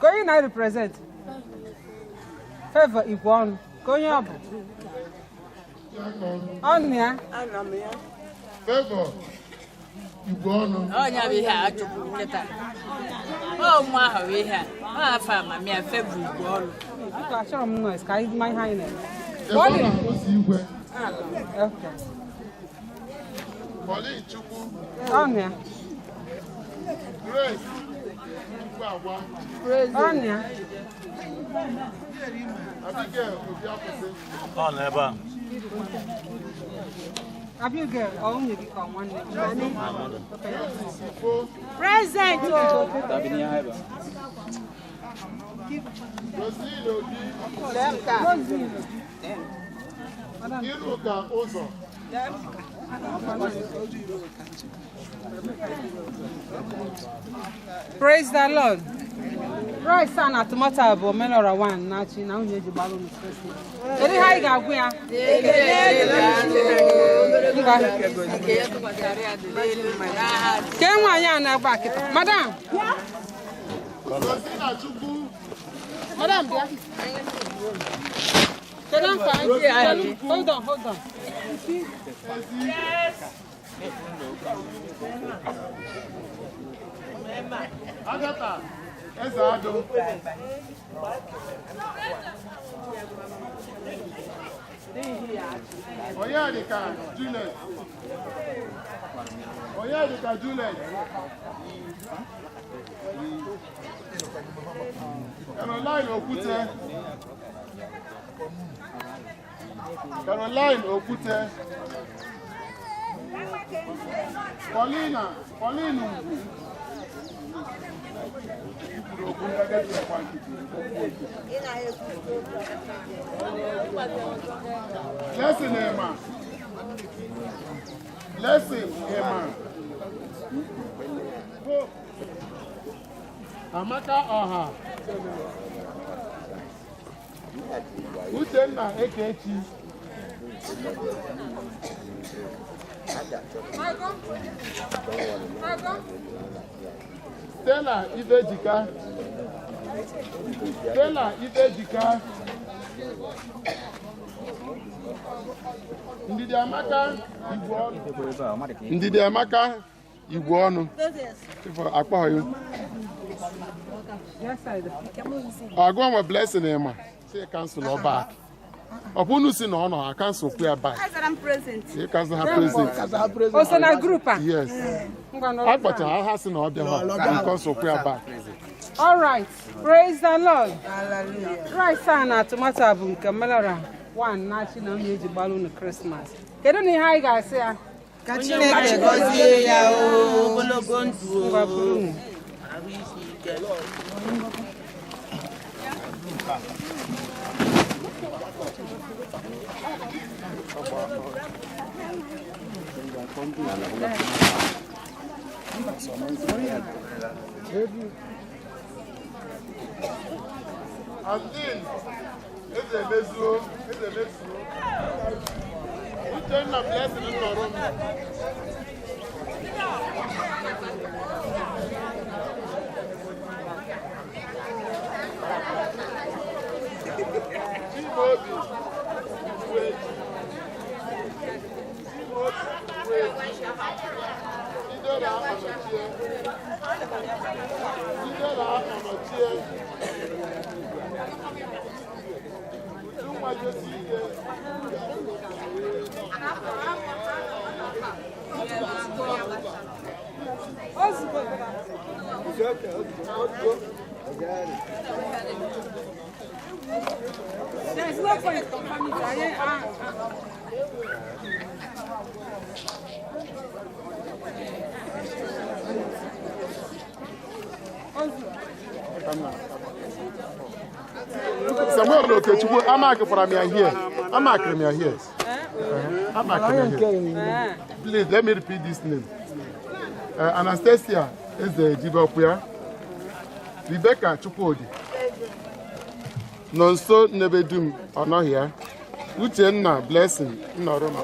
Ka onye na-represent. Favor Igwe ọnụ. Ka onye ọ bụ? Ọnụ ya. Favor Igwe ọnụ. Ọnya bụ ihe a chụpụrụ nkịta. Ọ mụ ahụ bụ ihe a. Ọ afọ amamia febụ ugwu ọrụ. Biko, achọrọ m noise ka anyị ma ihe anyị na-eme. Deborah Ụzọigwe. Okay. Pauline Chukwu. Ọnụ ya. Grace Chukwu Agwa. Ọnụ ya. Abigail Obiakwụsị. Ọ nọ ebe a. Abigail, ọ nwunye gị ka ọ nwanne gị? Present o. Tabi n'ihe ebe a. Roseline Obi. Roseline. Iruka Ụzọ. Praise the Lord. Rice a na tomato a bụ Omelora 1 na-achị na nwunye eji gbalụ unu Krismas. Kedu ihe anyị ga-agwụ ya? Ngwa. Kee nwaanyị a na-agba akịta. Madam. Rosina Chukwu. Madam, bịa. Kedu mkpa anyị? Hold on, hold on. Agatha Eze Ado. Onyedika Juliet. Onyedika Juliet. Caroline Okwute. Caroline Okwute. Paulina, Pauline Ugwu. Ikwuru okwu ndị agadi akwa nkịtị, okwu okwu. Blessing Emma. Blessing Emma. Hope. Amaka Ọha. Uchenna Ekechi. Stella Ifejika. Stella Ifejika. Ndidi Amaka Igwe ọnụ. Ndidi Amaka Igwe ọnụ. Akpọghị. Yes, I do. Agụọ nwe Blessing Emma. Si cancel ọ back. Ọ bụ unu si na ọ nọ ha cancel kwu ya back. Azara m present. Si cancel ha present. O so na group a? Yes. Ngwa nọrọ. Akpọcha ha si na ọ bịa ha cancel kwu ya back. All right. Praise the Lord. Rice a na tomato a bụ nke Omelora 1 na-achị na nwunye eji gbalụ unu Krismas. Kedu na ihe anyị ga-asị ya? Ka Chineke gọzie ya o, ogologo ndụ Ngwa o. buru unu. Ahụ isi ike. Adeline Eze Mezuo, Eze Mezuo. Uchenna Blessing nọrọ m. Chimaobi Uweji. Chidera Ọnọchie. Chidera Ọnọchie. Ujunwa Josike. There's no point confirming it. Samuel Okechukwu, amakikwara m ya here. Amakiri m ya here. Amakiri m ya here. Please, let me repeat this name. Anastasia Eze Jibokwuya, Rebecca Chukwudi, Nonso Nnebedum Ọnọhịa, Uchenna Blessing Nnoroma.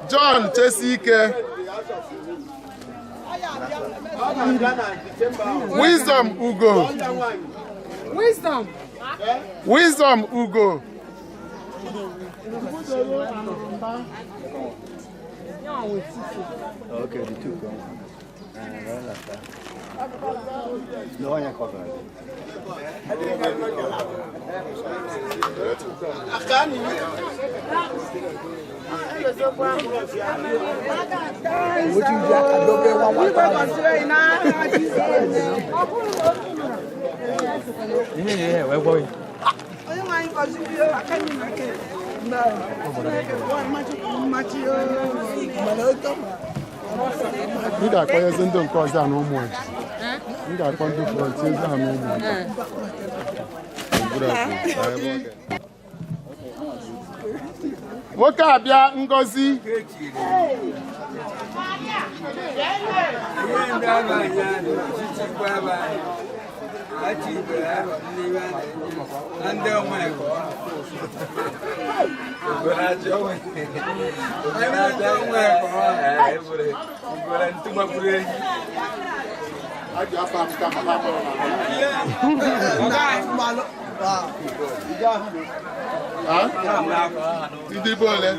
John Chesike. Wisdom Ugo. Wisdom. Wisdom Ugo. Okay, the two come. No one covered. M ga-akpọnyezi ndị nke ọzọ a na ụmụ ọjị. M ga-akpọ ndị frontiers ha na ụmụ ọjị. Nwoke abịa Ngozi. Ndị be ole?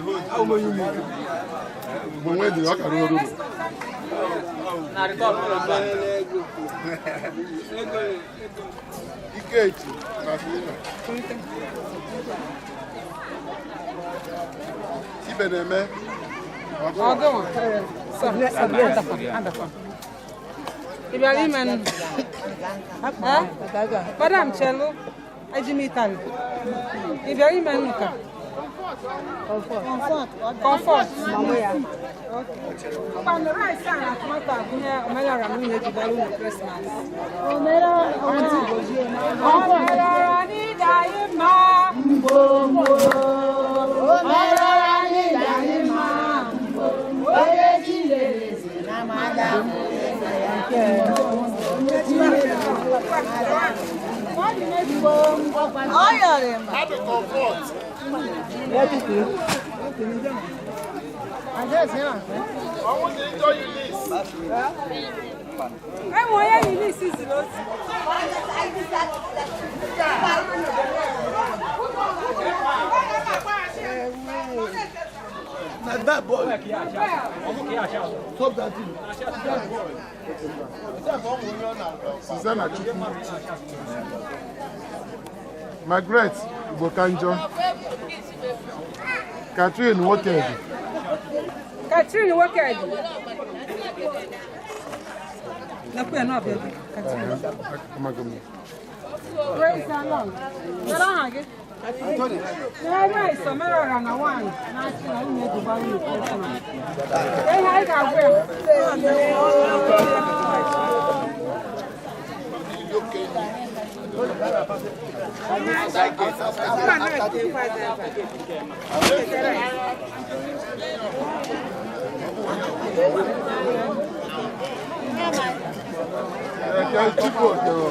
Mgbe nwe dị ọ kara oruru. Ikechi na Selina. Ibe na-eme Ọgụnwa. Adakwa. Ị bịara ime nụ? Eh? Madam Chelu, eji m Italy. Ị bịara ime nụ ka? Comfort. Mkpanụ rice a na tomato agụnye omenala na nwunye ji bịara ụlọ Christmas. Omenala n'ịda anyị mma. Omenala n'ịda anyị mma. Onye Chineke si na mmadụ Enwe onye Eunice ziri ozi. Na that boy. Stop that thing. Susanna Chukwu. Margaret Igbokanjo. Catherine Nwokedi. Catherine Nwokedi. Nakwe na ọbịa gị. Catherine. Amaghị m. Praise the Lord. Kedu aha gị? Na rice omerọra na nwanyị na-achị na nwunye ji gbara ụlọ Christmas. Ihe anyị ga-agwa ya. Eke Chukwu Okewo.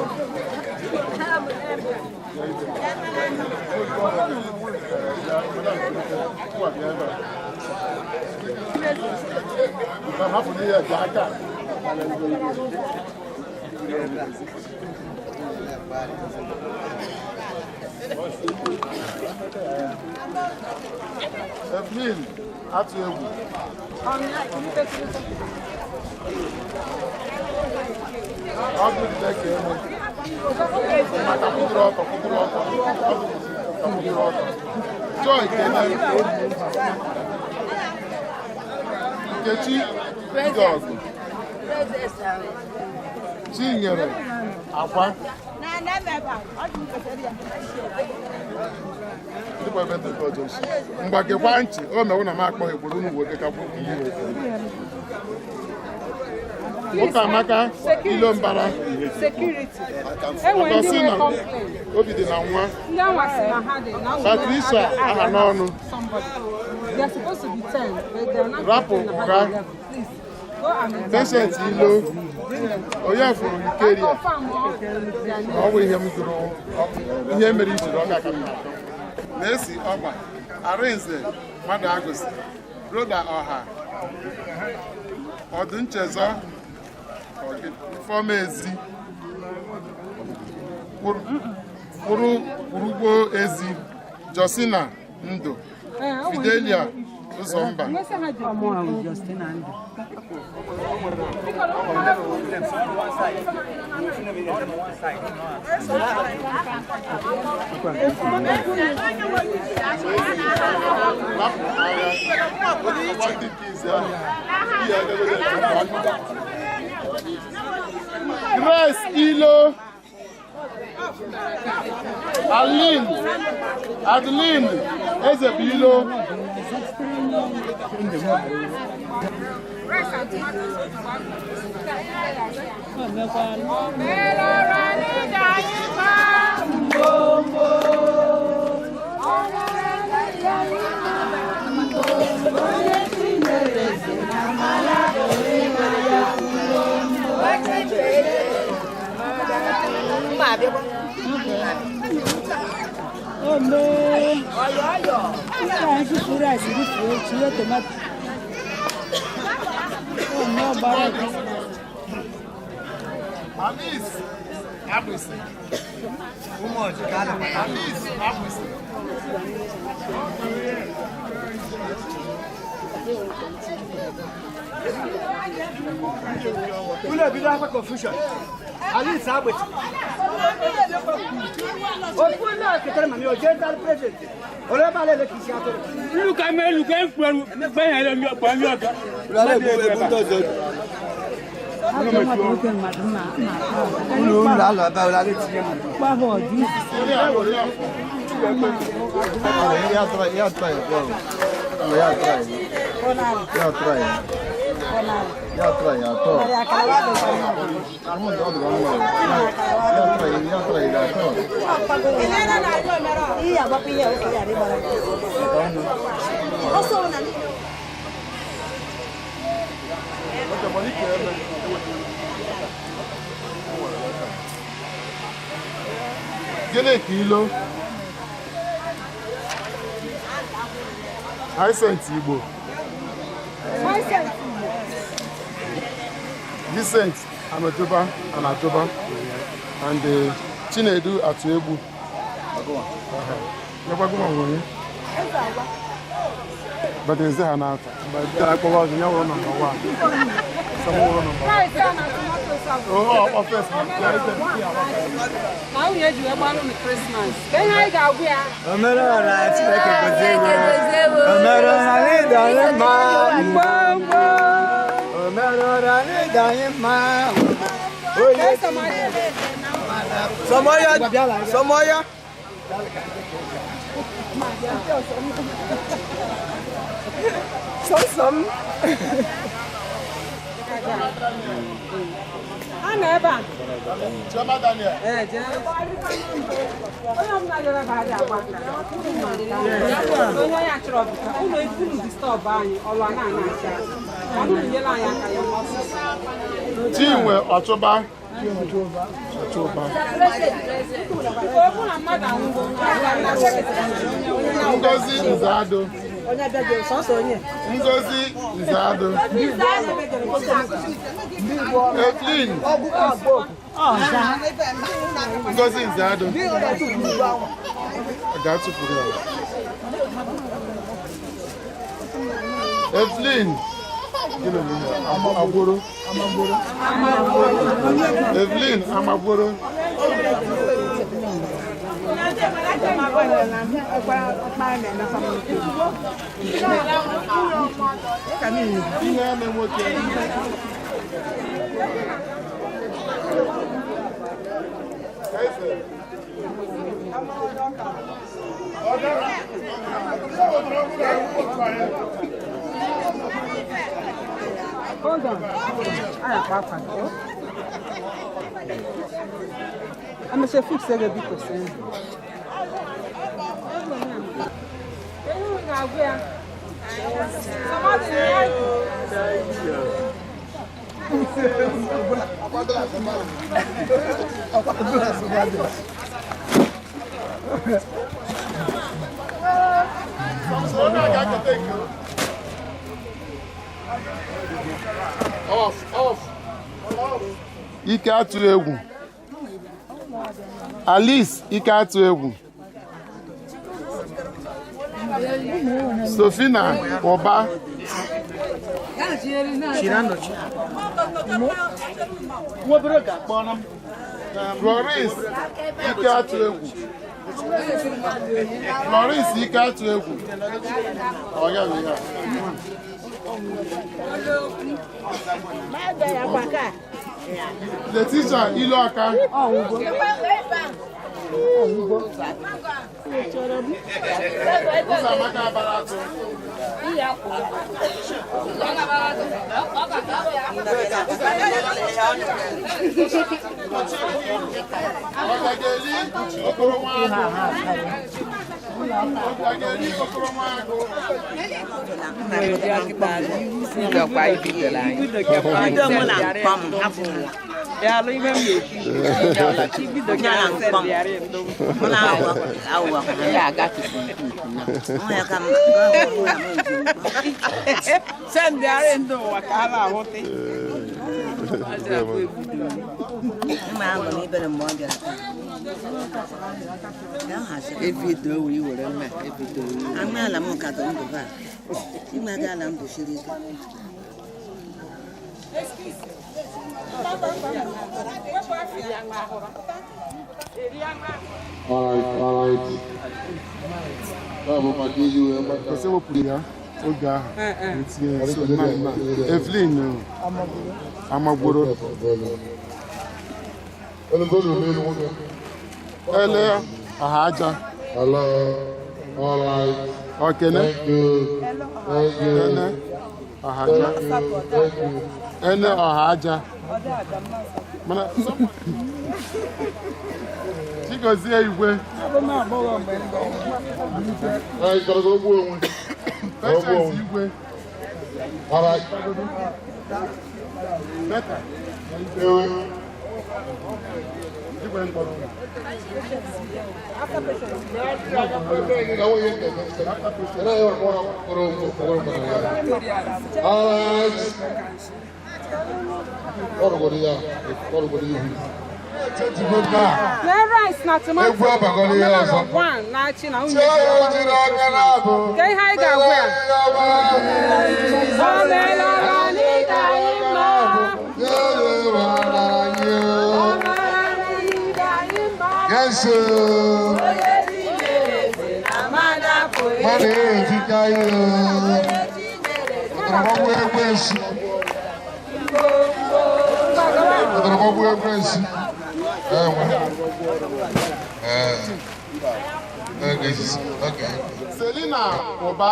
Evelyn atụ egwu. Ọgụ dịde ka eme. Maka kwụdụrụ ọtọ, kwụdụrụ ọtọ. Ọgụ ka kwụdụrụ ọtọ. Joy kene. Nkechi ndị ọgụ. Chinyere akwa. Mgba gekwa ntị o mewu na m akpọghị ugboro unu wee ka ụka amaka ilo mbara. Security. Enwere ndị nwere complaint. Obi dị na nwa. Ndị anwa sị na ha dị na nwere Patricia aha n'ọnụ. somebody. They are supposed to be 10, but they are not Rapụ 10, ụgha. 11. Please, go and Vincent Ilo onye fụrụ Ikeria confirm all their na ọ bụ ihe m gụrụ ihe mere i jiri ọka ka m na-atọ na-esi ọgba Arinze mmadụ agụsị Roda ọha Ọdụnchezọ Ifeomezi kwurugbo ezi Josina Ndụ Fidelia Ụzọmba. Grace Ilo, Aline, Adeline Ezebilo. Alice Agbịsị. Alice Agbịsị. Unu ebido akwa confusion. Alice Agbịsị. Ofu onye a ketara mami o jee dal president. Ole ebe ala ele ka isi atụrụ. Luka me luka gbẹ̀yìn ẹ̀rọ mi ọ̀pọ̀ mi ọ̀dọ́. Gịnị ka ilo? Hyacinth Igbo. Vincent Anojoba Anajoba and Chinedu Atuegbu. Nyekwa gụnwa nwe onye. But eze ha na-ata. Akpọwa ọzọ, ya wụrụ nọmba 1. Some wụrụ nọmba 1. Oh, oh, first. Na nwunye ji wee gbalụ na Krismas. Ka ihe anyị ga-agwa ya. Omerọra Chineke gozie gị. Omerọra n'ịdị anyị mma. Omerọra n'ịdị anyị mma. Onye Somoya, Somoya. Sọsọ m. A nọ ebe a. Chioma Daniel. Ee, jee. Onye ọbụla bịara ebe a dị agba aka. Onye onye achọrọ bụta, ụlọ unu distọbụ anyị, ọlụ a na-ana achị azụ. Mana unu nyere anyị aka ya ọsịsọ. Chinwe Ọchụba. Achụba. Ngozi Nzado. Ngozi Nzado. Evelyn. Ngozi Nzado. Ga-atụpụrụ ya. Evelyn. Gịnị bụ ihe? Agworo. Evelyn Amagworo. Ihe eme nwoke. Hold on. I am papa. I'm a fix a bit of sense. Off, off. Ike atụ egwu. Alice Ike atụ egwu. Sofina Ụba. Florence Ike atụ egwu. Florence Ike atụ egwu. Ọ ya bụ ya. Letitia Iloaka. Ụzọamaka Abaratụ. Ọbịageli Okoromaagụ. Ọbịageli Okoromaagụ. Sendịarị ndị ụwa ka ha na-ahụta. Amaala m ka dị ndụ ba ime aga ala ndụ siri ike. Alright, alright. Ya bụ maka iji wee mata. Kwesị wepụrụ ya oge ahụ. Etinye ya so na nna. Evelyn Amagworo. Ele Ọhaja. Hello. All right. Okene. Thank you. Thank you. Ene Ọhaja. Thank you. Thank you. Ene Ọhaja. Mana Chigozie Igwe. Anyị chọrọ ka o gbuo onwe. Ka o gbuo Patience onwe. Igwe. All right. Beta. Ewe. Igwe mkpọrọ. All right. Ọrụgoro ya, ọrụgoro ihu. Lee rice na tomato. Egwu abagolo ihe ọzọ. Omenala one na-achị na nwunye. Chee ya ojiri aka na-abụ. Ke ihe anyị ga-agwa ya? Omenala n'ịda anyị mma. Omenala n'ịda anyị mma. Yes, sir. Mmadụ ejika ihe. Ọtọrọgbọgbu ekwensu. Ọtọrọgbọgbu ekwensu. Enwe. Ee. Okay. Okay. Selina Ụba.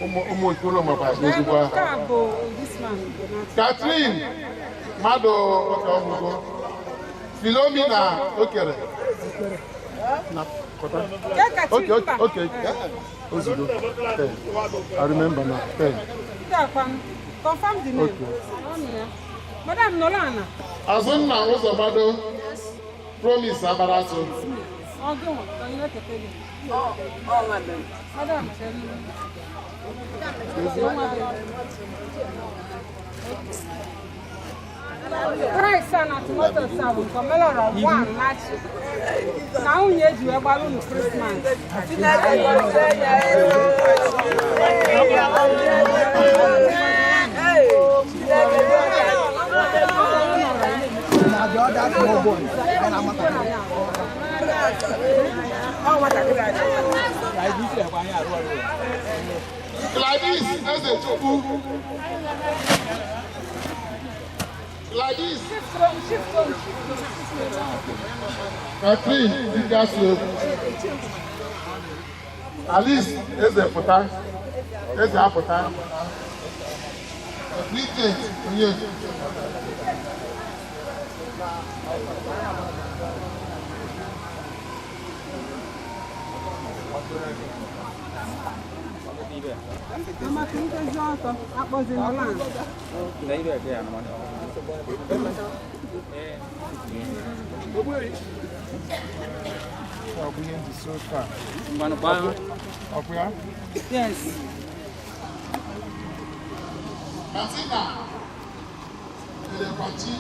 Ụmụ okoro makwa ezigbo aha. Nke a bụ this man. Catherine mmadụ ọka ọgwụgwọ. Philomena Okere. Na Kọta. Ke Okay, Catherine okay, mba. okay. Ozugbo. 10. I remember now. 10. Nke a kwanụ. Confirm the name. Okay. Ọnụ ya. Madam nọrọ ana. Azụnna Ụzọgbado Promise Abaratụ. Ọ gị nwa, ka anyị na-ekete gị. Madam, chere m. Rice a na tomatoes a bụ nke omelọrọ one nachi na nwunye eji wee gbara unu Christmas. Gladys Ezechukwu. Gladys. Catherine Digaso. Alice Ezepụta. Eze apụta. Bridget Onye. Maka nkezi ọtọ akpọzi nọrọ ana. Yes. Katina Elekwachi.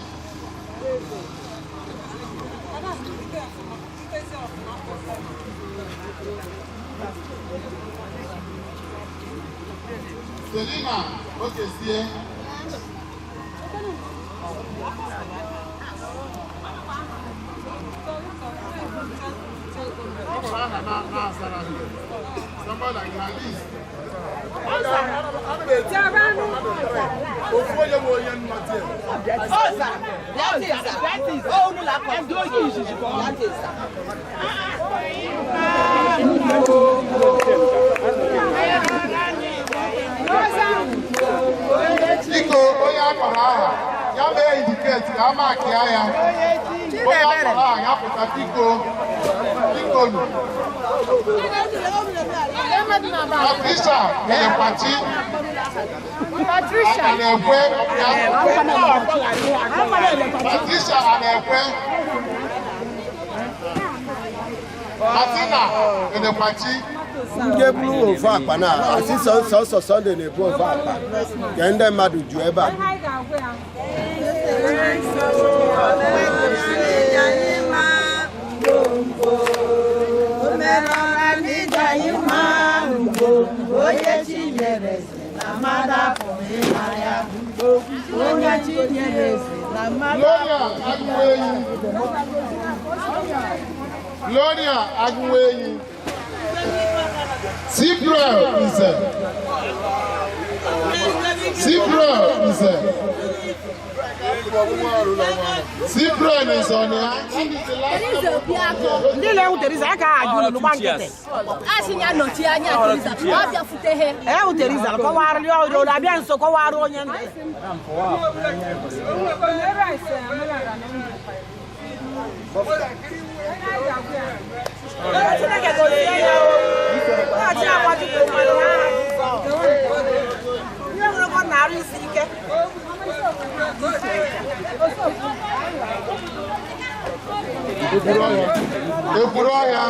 Selina Okezie. Ọ bụrụ aha na-asara gị. Somebody like Alice. Ofu onye bụ onye nnọtị. Biko onye akpọrọ aha ya mee indicate ka a makịa ya. Onye akpọrọ aha ya pụta biko biko nụ. Patricia Elekwachi. Patricia. A na-ekwe ya. Patricia a na-ekwe. Martina Elekwachi. Ndị buru ofu akpa na asị sọsọ Sọnde na-ebu ofu akpa ka ndị mmadụ ju ebe a. Ihe anyị ga-agwa ya. Onye chi nyere eze na mmadụ apụghị ịma ya. Onye chi nyere eze na mmadụ Gloria Agụnweyi. Gloria Agụnweyi. Cyprian Nze. Cyprian Nze. Cyprian Nze ọ na ya? Ndị na-ewu Teresa aka ajụ unu gba nkịtị. A sị ya nọchie anya Teresa, ọ bịafute ha. Ewu Teresa kọwara ọrụ ọrụ abịa nso kọwara onye ntị. Chineke gozie ya o. Ọchị agbajikwa mmanụ n'aha Jizọs. Ihe nwere ka ọ na-arụ isi ike. Ekwuru ọhịa.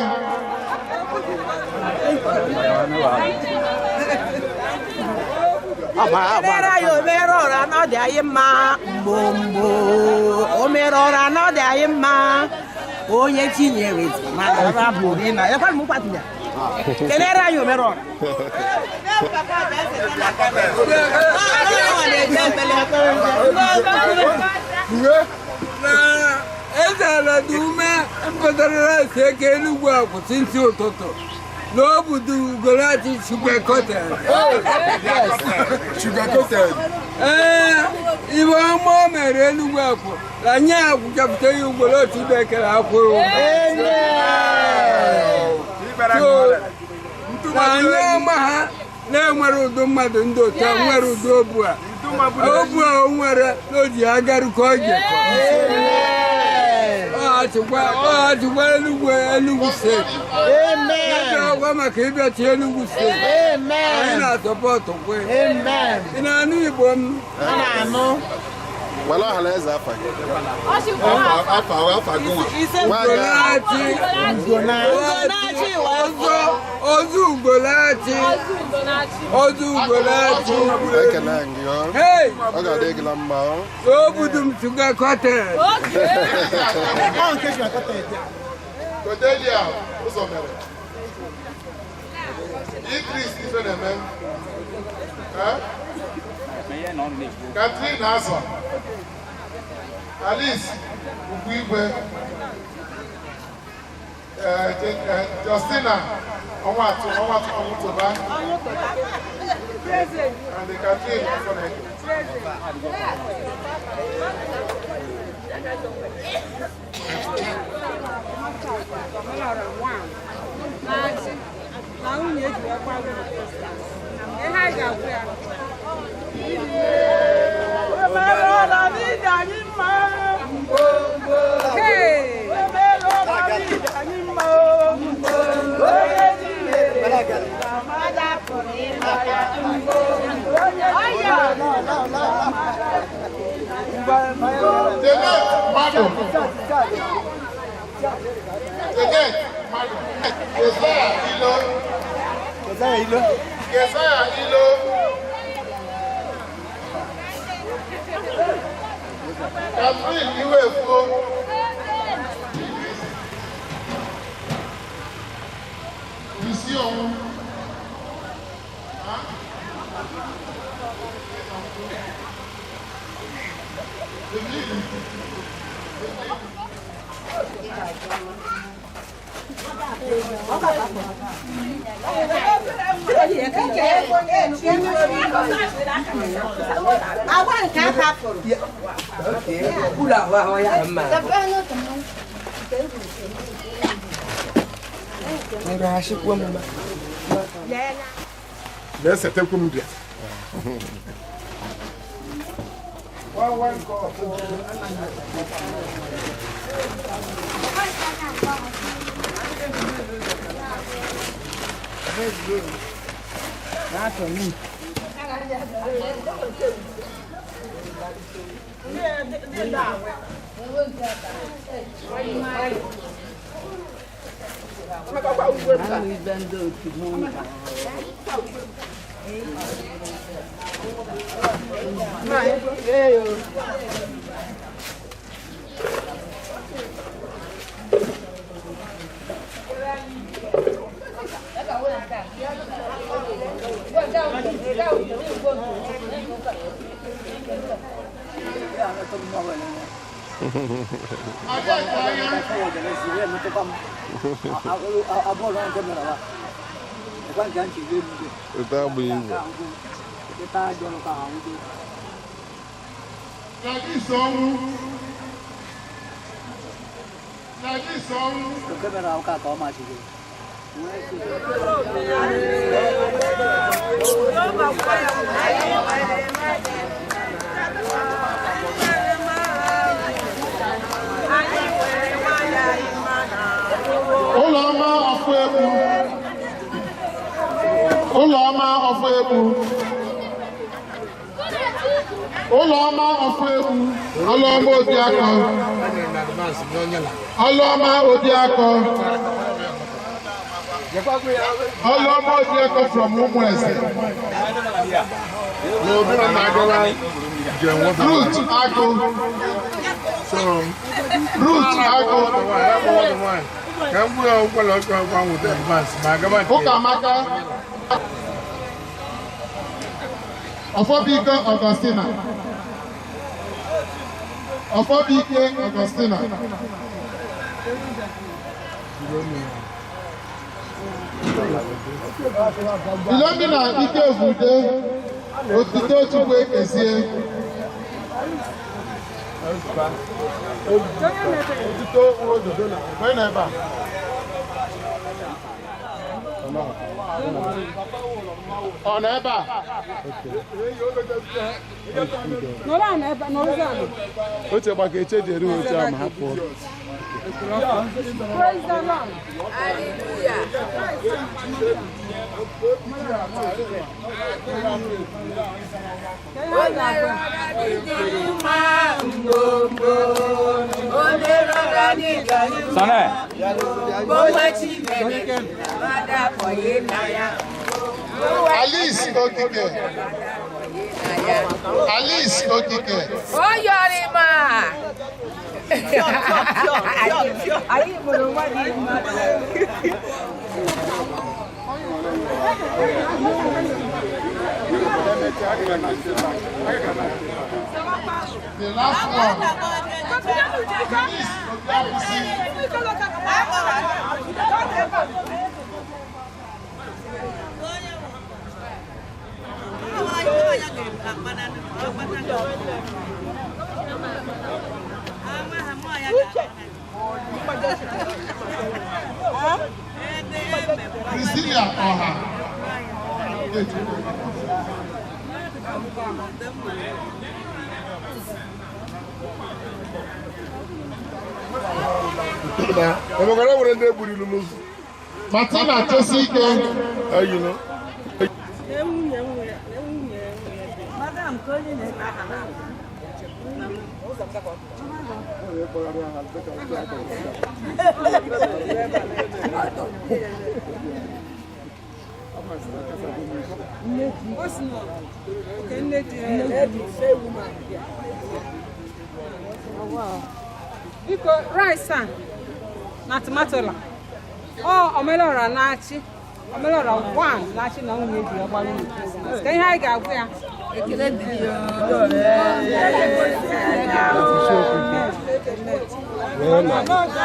Omere anyị omere ọra na ọ dị anyị mma mgbo mgbo o mere ọra na ọ dị anyị mma onye chi nyere eze na ara bụ na ekwe m kwatụ ya kelere anyị omere ọra. Na eze ala dị ume mpụtara esi eke Enugwu akwụsị ntị ụtụtụ na o budu Ugolachi sugar coated. Sugar coated. Ee, iwe ọma o mere Enugwu akwụ na nye akwụchapụta ya ugboro otu bekere akwụrụ. So, na anyị ama ha na-enwere ụdị mmadụ ndị otu a nwere ụdị obu a obu a o nwere na o ji agarukọ oge. Ọ achịkwa Enugwu Enugwu steeti. Ọgwa maka ịbịachi Enugwu steeti. Anyị na-asọpọtụ kwe. Ị na-anụ Igbo m? Wala ọha na eze afa gị. Ugolachi, Ozu Ugolachi, Ozu Ugolachi. Ekele gị ọ. Hey! Ọ ga-adị gị na mma ọ. Obudu m sugar cotton. Cordelia Uzomere. Idris Ifeneme. Catherine Azọ. Alice Ugwuigwe. Justina Onwatu Onwutoba. And the Catherine Ofoneke. Na nwunye eji wee kwago na ihe anyị ga-agwụ ya. Janet Madu. Janet Madu. Josiah Ilo. Josiah Ilo. Josiah Ilo. Catherine Iwefuo. Bisi Owu. Agwa nke a hapụrụ. Ụlọ ahụ ahụ ya mma. Na-esetekwu m bịa. Ịta agba igwe. Gladys Ọnwụ. Gladys Ọnwụ. Ụlọma ọfụ egwu. Ụlọma ọfụ egwu. Ụlọma ọfụ egwu. Ọlụọma Obiakọ. Ọlụọma Obiakọ. Ọlụọma Obiakọ from Ụmụeze. Ruth Agụ. Ruth Agụ. Ụkamaka. Ọfọbụike Augustina. Ọfọbụike Augustina. Philomena Ikevude, Otito Chukwu Ekezie. Otito Nwododo na onye nọ ebe a? Ọ nọ ebe a? Nọrọ ala ebe nọrọzi ala. Oche gbaka eche ji eru oche ahụ ma ha pụọ. Praise the Lord. Hallelujah. Sane. Alice Okike. Alice Okike. Oyorima. Anyị mụrụ nwa dị mma. The last one. Denise Obiapusi. Priscilla Ọha. Emekara nwere ndị egburu ilu n'ụzọ. Martina Chesike. Eyino. Biko rice a na tomato la ọ omelora na-achị omelora 1 na-achị na nwunye ji ya gbara unu Krismas ka ihe anyị ga-agwa ya. Ekele dịrị ya.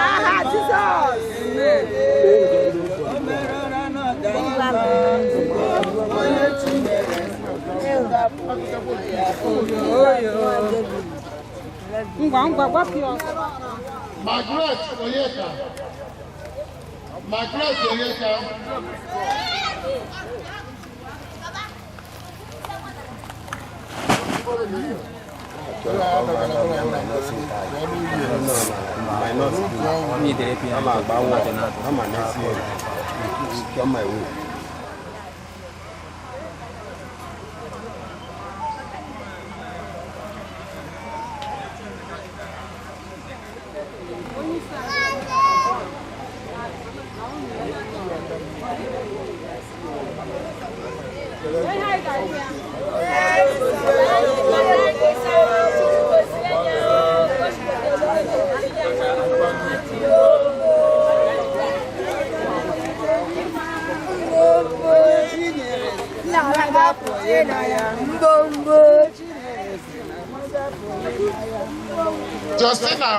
Aha Jizọs! Ngwa ngwa gbapụ ya ọsọ. Margaret Onyeka. Margaret Onyeka. Justina.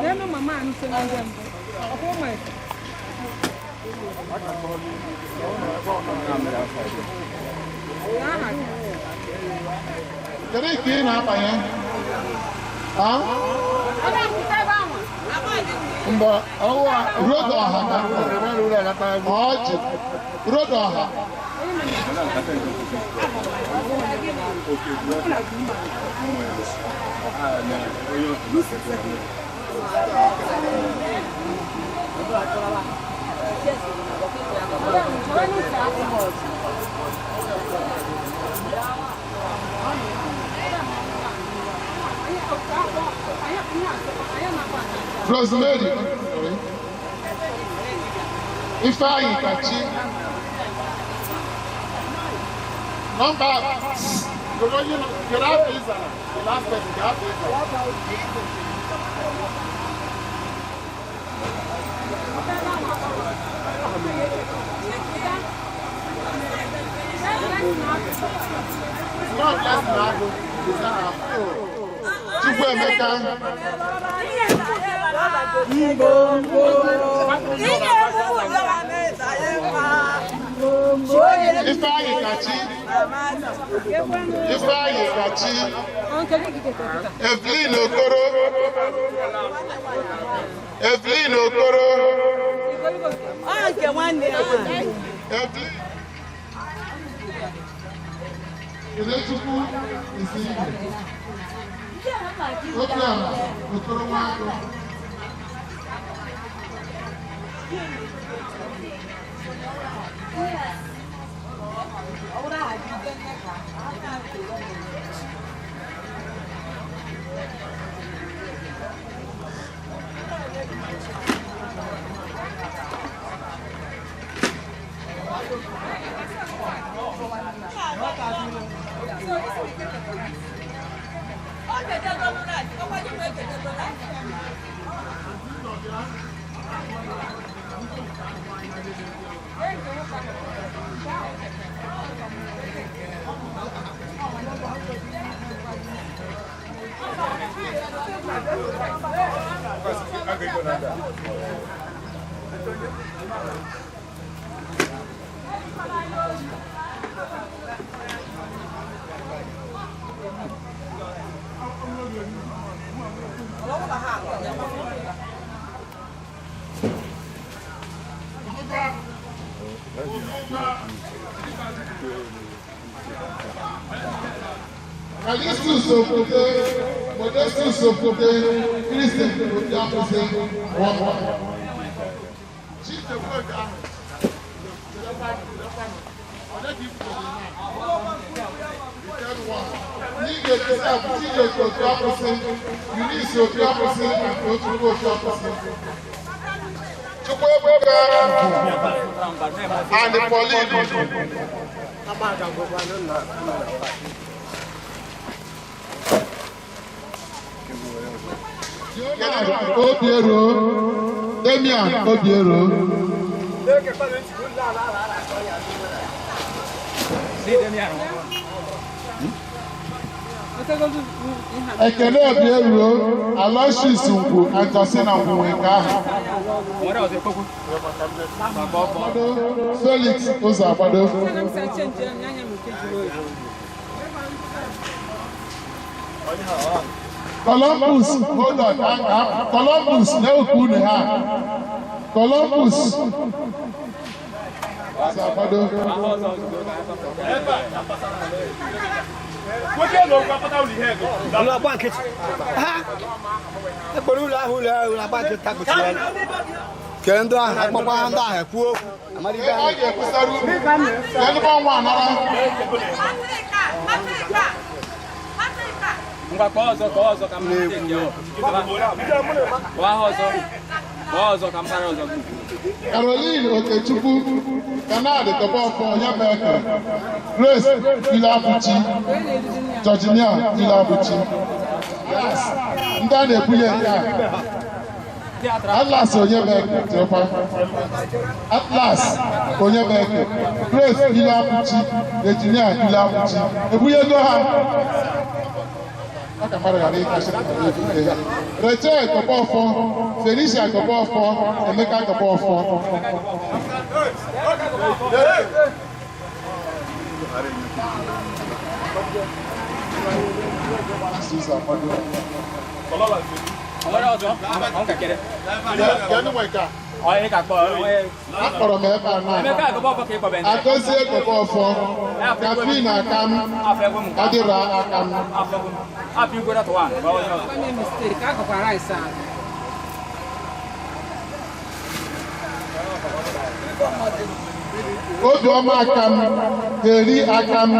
Nenu mama anyị so na ndị mbụ. Ọkwa ụmụ ese. N'aha gị. Kedu ka ị na-abanye? Ha? Mba, ọwụwa road ọha ka m kpọrọ. Ọjị. Road ọha. Rosemary. Sorry. Ifeanyi Kachi. Nọmba. Kedu afọ ị zara? The last person, kedu afọ ị zara? God bless Nago. Chukwuemeka. Ifeanyi Kachi. Ifeanyi Kachi. Evelyn Okoro. Evelyn Okoro. Ọ nke nwanne ya nwaanyị. Evelyn. Kelechukwu Isigwe. Obiala Okoro Nwagụ. Callistus Okwute, Modestus Okwute, Christian Obiakwụsị, Nwamba. Chijioke Chijioke Obiakwụsị, Eunice Obiakwụsị, and Tochukwu Obiakwụsị. Chukwuebuka and Pauline. Obiero, Damian Obiero. Ekene Obiero, Aloysius Ngwu and Justina Ngwu nke ahụ. Felix Ụzọagbado. Columbus, hold on. Columbus, na-ekwu unu ha. Columbus. Ụzọagbado. Ụlọ agba nkịtị. Ha! Ekpere ụlọ ahụ ụlọ ahụ agba nkịtị takpuchiri anya. Kee ndị ahụ akpọkwa ndị ahụ ekwu okwu. Amalite A ga-ekwusara unu. Kedu ebe ọnwa anara? Ngwa kpọọ ọzọ, kpọọ ọzọ ka m kpọọ aha ọzọ, kpọọ ọzọ ka m sara ọzọ. Caroline Okechukwu, Kanadị Tọbọfọ Onyemeke, Grace Ilabuchi, Georginia Ilabuchi. Ndị a na-ebunye nke a. Atlas Onyemeke dịkwa. Atlas Onyemeke, Grace Ilabuchi, Georginia Ilabuchi. Ebunyego ha. Ọ ka mmadụ ghara ịkasị ya. Rachel Tọbọfọ, Felicia Tọbọfọ, Emeka Tọbọfọ. Akpọrọ m ebe a na Agozie Tọbọfọ, Catherine Akam, Adịra Akam. Obiọma Akam, Heri Akam,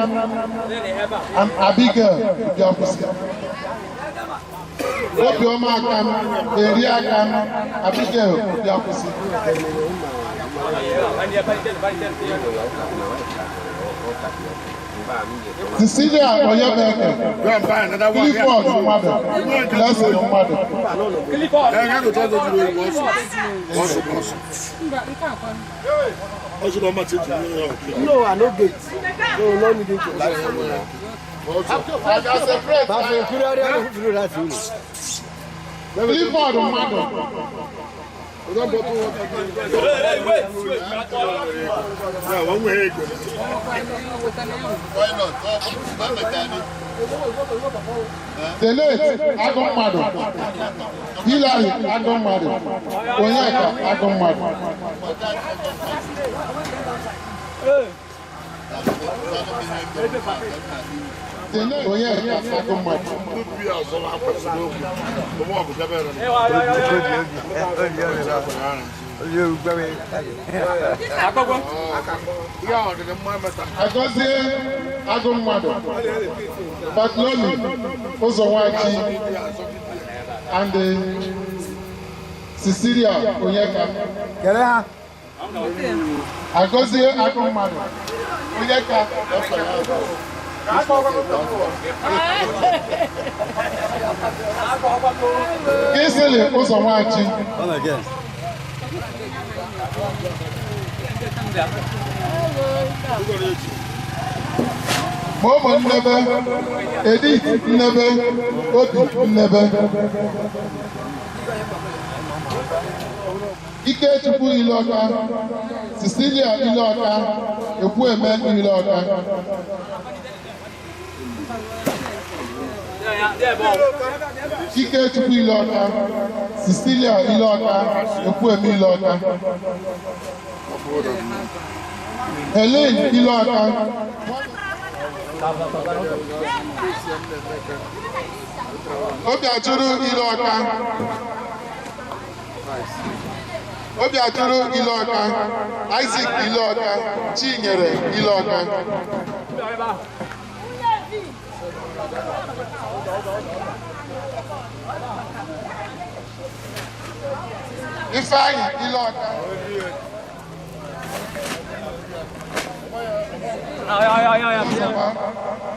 and Abigail Obiakwụsị. Obiọma Akam, Heri Akam, Abigail Obiakwụsị. Cecilia Onyemeke, Clifford Mmadụ, Blessing Mmadụ. No, I no gate. No, no need to. Clifford Mmadụ. The late Agụ Mmadụ, Hillary Agụ Mmadụ, Onyeka Agụ Mmadụ. The late Onyeka Agụ Mmadụ. Agọzie agụ mmadụ Bartholomew Ụzọnwachi and Cecilia Onyeka. Agọzie agụ mmadụ Onyeka. Kingsley Ụzọnwachi. Momo Nnebe, Edith Nnebe, Obi Nnebe. Ikechukwu Iloka, Cecilia Iloka, Ekwueme Iloka. Ikechukwu Iloka, Cecilia Iloka, Ekwueme Iloka. Helen Iloka. Obiajuru Iloka. Obiajuru Iloka, Isaac Iloka, Chinyere Iloka. Ifeanyi Iloka.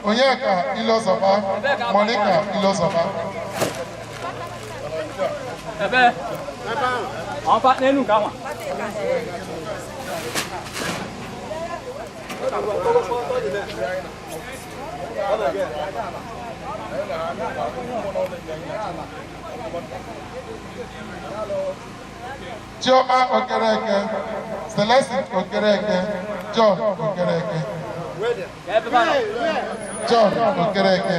Onyeka Ilozọba, Monica Ilozọba. Chioma Okereke, Celestine Okereke, John Okereke. John Okereke.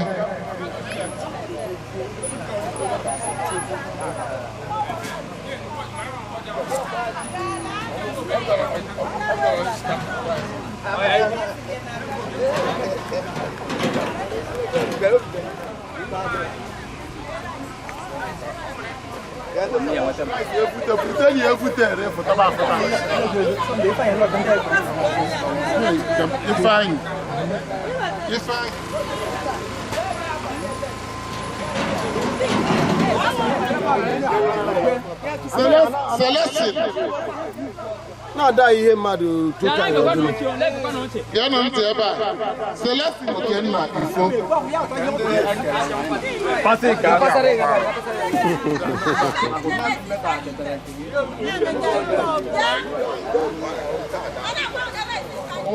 Ifeanyi. Ifeanyi. Celestine. Na-ada ihe mmadụ tụta ya ọdụrụ. Geenụ ntị ebe a. Celestine Okenna Ifo.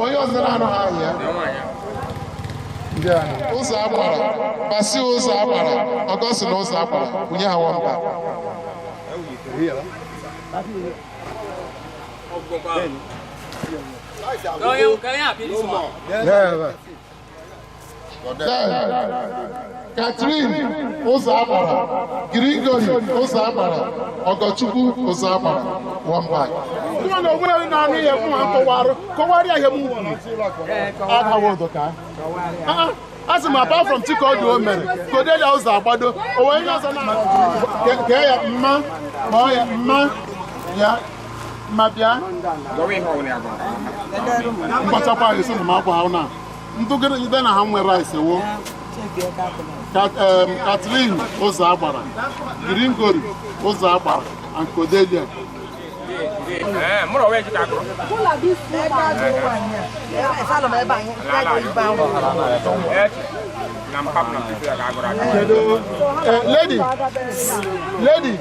Onye ọzọ na-anụ ha ahụ ya? Ụzọ agbara, Basi ụzọ agbara, Ọgọstin ụzọ agbara, kwunye ha nwamba. Then, Catherine ụzọ agbara, Gregory ụzọ agbara, Ọgọchukwu ụzọ agbara, one bag. Asị m apart from Chikodi o mere Kodelia ụzọ agbado o wee nye ọzọ na kee ya mma kpọọ ya mma ya mma bịa mkpachakwa anyị sị na m akwa ha na ndụgide na ha nwere rice wo Catherine ụzọ agbara, Gregory ụzọ agbara and Kodelia. Lady, lady.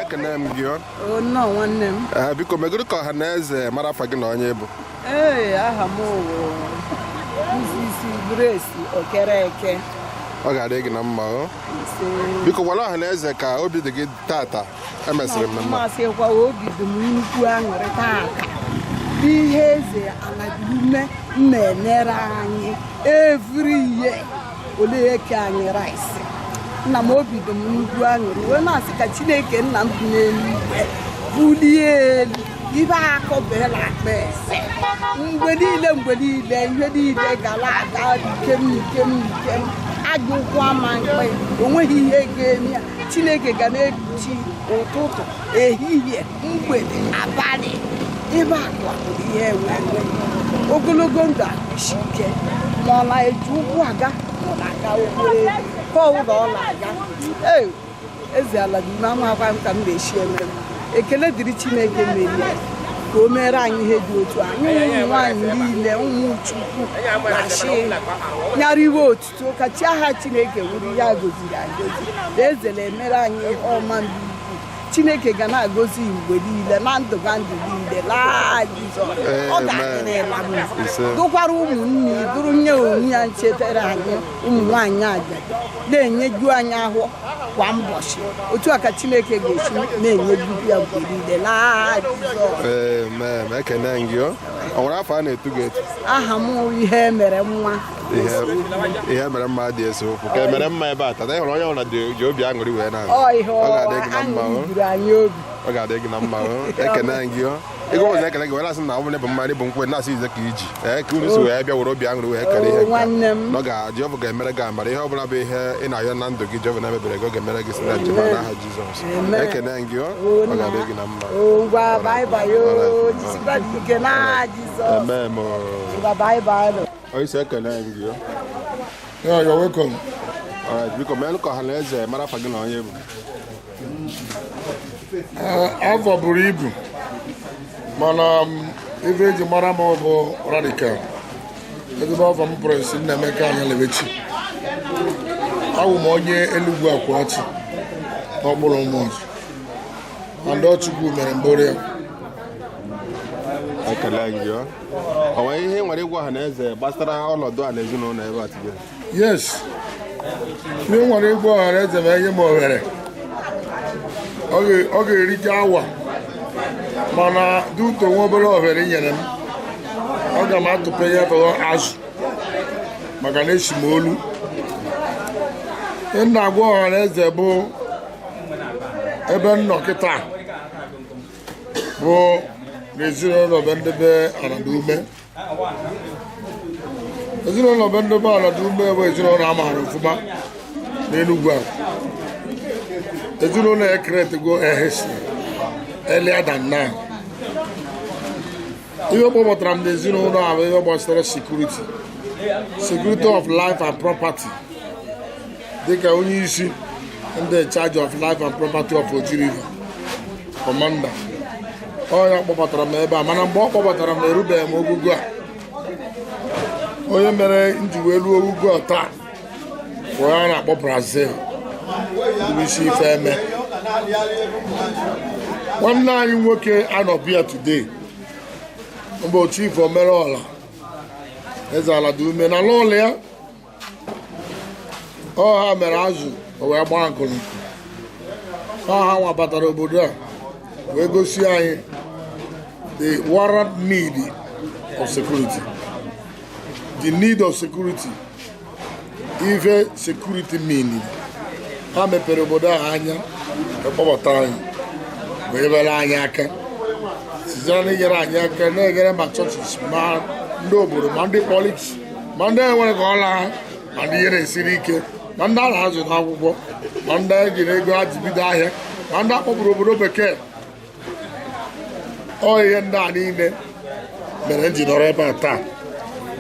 Ekene m gị. Nnọọ nwanne m. Biko megoro ka ọha na eze mara afa gị na onye bụ. Ee, aha m wụ Mrs. Grace Okereke. Ọ ga-adị gị na mma o. Biko gwara ọha na eze ka obi dị gị tata emesịrị mmemme. Mmasịkwa obi dị m nnukwu aṅụrị tata. Ihe eze Aladume na-enere anyị every year ole eke anyị rice. Nna m obi dị m nnukwu aṅụrị wee na-asị ka Chineke nna m bi n'eluigwe bulie elu Ibe akọbela akpa ese mgbe niile, mgbe niile, ihe niile gara aga ikem ikem ikem. Ajọ ụkwụ ama mkpe, onweghị ihe ga-eme ya. Chineke ga na-ekpuchi ụtụtụ, ehihie, mgbede, abalị. Ebe akụ bụ ihe enwe enwe, ogologo ndụ, akụsi ike. Ma ọ na-eji ụkwụ aga, ma ọ na-aga ụgbọelu, ka ọ ụlọ ọ na-aga. Ee, eze ala dị ume, amakwa m ka m na-esi eme m. Ekele dịrị Chineke merie ka o mere anyị ihe dị otu a. Anyị ụmụ nwaanyị niile, ụmụ Chukwu, na-achị nyara iwe otuto ka chi aha Chineke wuru ya goziri agozi. Na eze na-emere anyị ihe ọma mgbe ukwuu. Chineke ga na-agozi mgbe niile na ndụ ga ndụ niile laa Jizọs. Ọ ga-adịrịla m Ise. dụkwara ụmụnne, dụrụ nye onwe ya, nchetara anyị ụmụ nwaanyị ajadu na-enyeju anyị ahụ kwa ụbọchị. Otu a ka Chineke ga-esi na-enyeju ya mgbe niile laa Jizọs. Amen. Ekene m gị o. O nwere afọ a na-etu gị etu? Aha m, ihe mere nwa. Ihe mere mma dị ese okwu ka emere mma ebe a tata. Ị hụrụ onye ọbụla ji obi aṅụrị wee na Ọ ihe ọ ga-adị gị na mma o. Aṅụrị juru anyị obi. Ọ ga-adị gị na mma o. Ekene gị o. Ego ụzọ ekele gị wee na-asị na ọ bụrụ na ịbụ mmadụ ịbụ nkwụ na-asị ize ka iji ee ka unu si wee bịa were obi aṅụrị wee kele ihe Oo, nke a. nwanne m. Na ọ ga Jehova ga-emere gị amara. Ihe ọbụla bụ ihe ị na-ayọ na ndụ gị, Jehova na-emebere gị, ọ ga-emere gị si na njem a n'aha Jizọs. Amen. Ekene gị o. Oo, Ọ ga-adị gị na mma. Oo, ngwa, bye bye o. Jisikwa gị ike na Jizọs. Amen o. Ngwa, bye bye. Onye isi, ekele gị o. Yeah, you're welcome. Alright, biko mee ka ọha na eze mara afa gị na onye bụ. Afọ buru ibu, mana ife eji mara m bụ Radical. Ezigbo afọ m, Prince Nnaemeka Anyalebechi. Awụ m onye Enugwu Akwachi n'ọkpụrụ Ụmụọchị, and Chukwu mere mbụrụ ya. Ekele gị o. O nwere ihe ị nwere ịgwa ọha na eze gbasara ọnọdụ a na ezinụlọ ebe a today? Yes, ihe m nwere ịgwa ọha na eze ma enye m ohere, ọ ga-erite awa, mana duto nwa obere ohere i nyere m, ọ ga m atụpe ya tọrọ azụ maka na esi m olu. Ihe m na-agwa ọha na eze bụ ebe m nọ kịta bụ n'ezinụlọ be ndị be Anadume. Ezinụlọ be ndị be Anadume bụ ezinụlọ a maara ọfụma n'Enugwu a. Ezinụlọ ya creatego a history earlier than now. Ihe kpọpụtara m n'ezinụlọ a bụ ihe gbasara security, security of life and property. Dịka onye isi ndị in charge of life and property of Oji River commander, ọ ya kpọbatara m ebe a. Mana mgbe ọ kpọbatara m, erubeghị m ogugo a. Onye mere m ji wee ruo ogugo a taa bụ onye a na-akpọ Brazil, bụ isi ife eme nwanne anyị nwoke anọbịa today, mbụ Chief Omereọla Eze Aladume na n'ụlọ ya. Ọ ha mere azụ o wee gbaa nkụrụnkụ. Ọ ha nwa batara obodo a wee gosi anyị the warrant need of security, the need of security, ife security mean. Ha mepere obodo a anya, kpọbata anyị wee nyere anyị aka, site na inyere anyị aka na-enyere ma churches, ma ndị obodo, ma ndị politics, ma ndị enwere ka ọla ha, ma ndị ihe na-esiri ike, ma ndị a na-azụ n'akwụkwọ, ma ndị ejiri ego ha ji bido ahịa, ma ndị akpọpụrụ obodo bekee. Ọ ihe ndị a niile mere m ji nọrọ ebe a taa.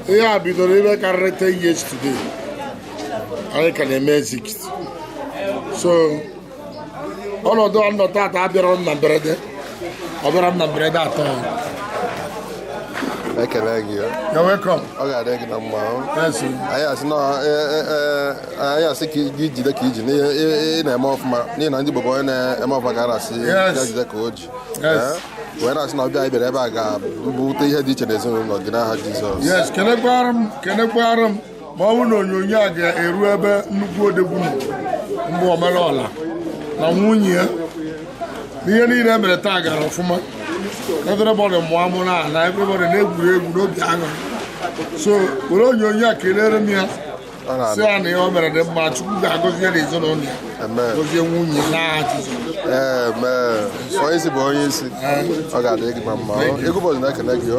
Ihe a bidoro ebe karịrị 10 years today. Anyị ka na-eme exist. So ọnọdụ a nọ taata abịara m na mberede, ọ bịara m na mberede atọ. Ekele gị o. You're welcome. Ọ ga-adị gị na mma o. Yes. Anyị asị na anyị asị ka gị jide ka iji n'ihe ị na-eme ọfụma, n'ihi na ndị Igbo bụ onye na-eme ọfụma ka a na-asị ya jide ka o ji. Wee na-asị na ọbịa anyị bịara ebe a ga-bute ihe dị iche n'ezinụlọ gị n'aha Jizọs. Yes, kelekwara m, kelekwara m. Ma ọ bụrụ na onyonyo a ga-eru ebe nnukwu odegwu nọ, mbụ Omereọla na nwunye ya, n'ihe niile e mere taa gara ọfụma. Everybody mụọ amụ na ala, everybody na-egwuri egwu n'obi aṅụrị. So were onyonyo a kelere m ya. Si ya na ihe o mere dị mma, Chukwu ga-agọzi ya na ezinụlọ ya. Gọzie nwunye n'aha Jizọs. Amen. Onye isi bụ onye isi. Ọ ga-adị gị na mma. Egwu Bọz na-ekele gị.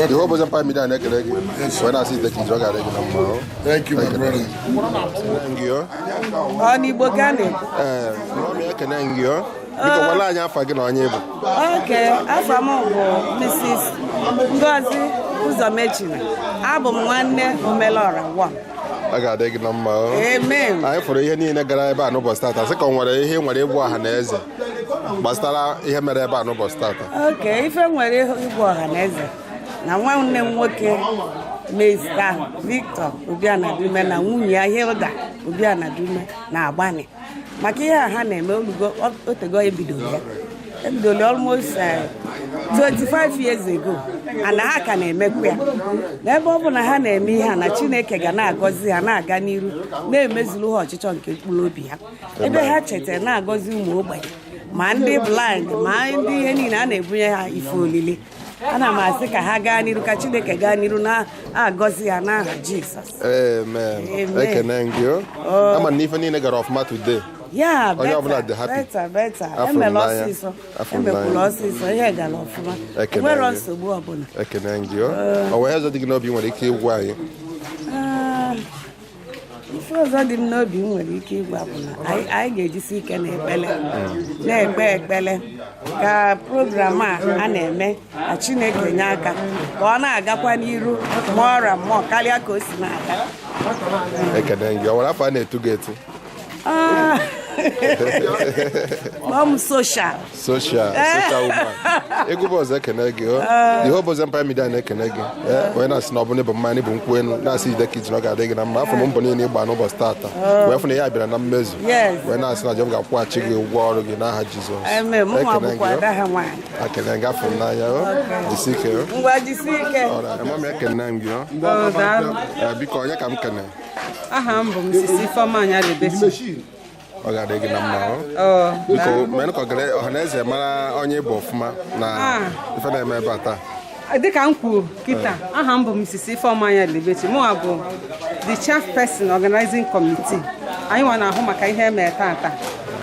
The whole Boys Empire Media na-ekele gị. Wee na-asị ide ka iji, ọ ga-adị gị na mma. Thank you, my brother. Gị o. Ọ n'Igbo ka a na-ekwu? Ee, mummy, ekene gị o. Biko gwala anyị afa gị na onye bụ. Oke, afa m bụ Mrs. Ngozi Ụzọmechina. Abụ m nwanne Omelora one. Ọ ga-adị gị na mma o. Amen. Anyị fụrụ ihe niile gara ebe a n'ụbọchị tata, sị ka ọ nwere ihe ị nwere ịgwa ọha na eze gbasara ihe mere ebe a n'ụbọchị tata. Oke, ife nwere ịgwa ọha na eze na nwanne m nwoke Mr. Victor Obianadume na nwunye ya Hilda Obianadume na-agbani maka ihe a ha na-eme. Olugo otego ebidoro ya, ebidoro almost 25 years ago, and ha ka na-emekwa ya. N'ebe ọ bụ na ha na-eme ihe a, na Chineke ga na-agọzi ha, na-aga n'iru na-emezuru ha ọchịchọ nke mkpụrụ obi ha, ebe ha chetara na-agọzi ụmụ ogbenye, ma ndị blind, ma ndị ihe niile a na-ebunye ha ife olili. Ana m asị ka ha gaa n'iru, ka Chineke gaa n'iru na-agọzi ya n'aha Jizọs. Amen. Amen. Ekene gị o. Ama na ife niile gara ọfụma today. Ya. Onye ọbụla dị happy. Better, better. Afụrụ m Emela n'anya. ọsịsọ. Afụrụ m Emekwula n'anya. ọsịsọ, ihe gara ọfụma. Ekene Nwere gị. nsogbu ọbụla. Ekene gị o. Ọ nwere ihe ọzọ dị gị n'obi ị nwere ike ịgwa anyị? Ah, ife ọzọ dị m n'obi m nwere ike ịgwa bụ na anyị ga-ejisi ike n'ekpele, na-ekpe ekpele ka program a a na-eme ka Chineke nye aka ka ọ na-agakwa n'iru ma ọra mmụọ karịa ka o si na-aga. Ekene gị. Ọ nwere afọ a na-etu gị etu? Ah, kpọọ m social. Social, social woman. Egwu Bọz ekene gị o. The whole Boys Empire Media na-ekene gị. Onye na-asị na ọ bụ na ịbụ mmanya, ịbụ nkwụ elu, na-asị ide ka iji na ọ ga-adị gị na mma. Afọ m mbọ niile ịgba n'ụbọchị tata wee fụ na ya bịara na mmezu, wee na-asị na Jehova ga-akwụghachi gị ụgwọ ọrụ gị n'aha Jizọs. Amen. Mụnwa Ekene bụkwa gị o. ada ha nwaanyị. Ekene gị, afọ m n'anya o. Jisi ike o. Ngwa, jisi ike. Alright, mummy, ekene m gị o. Oh, daalụ. Biko, onye ka m kene? Aha m bụ Mrs. Ifeọma Anyalebechi. Ọ ga-adị gị na mma o. Oh, Biko daalụ. menụ ka ọha na eze mara onye bụ ọfụma na ife na-eme ebe a taa. Dịka m kwuru kịta, aha m bụ Mrs. Ifeọma Anyalebechi. Mụnwa bụ the chairperson organizing committee. Anyị nwa na-ahụ maka ihe emere tata.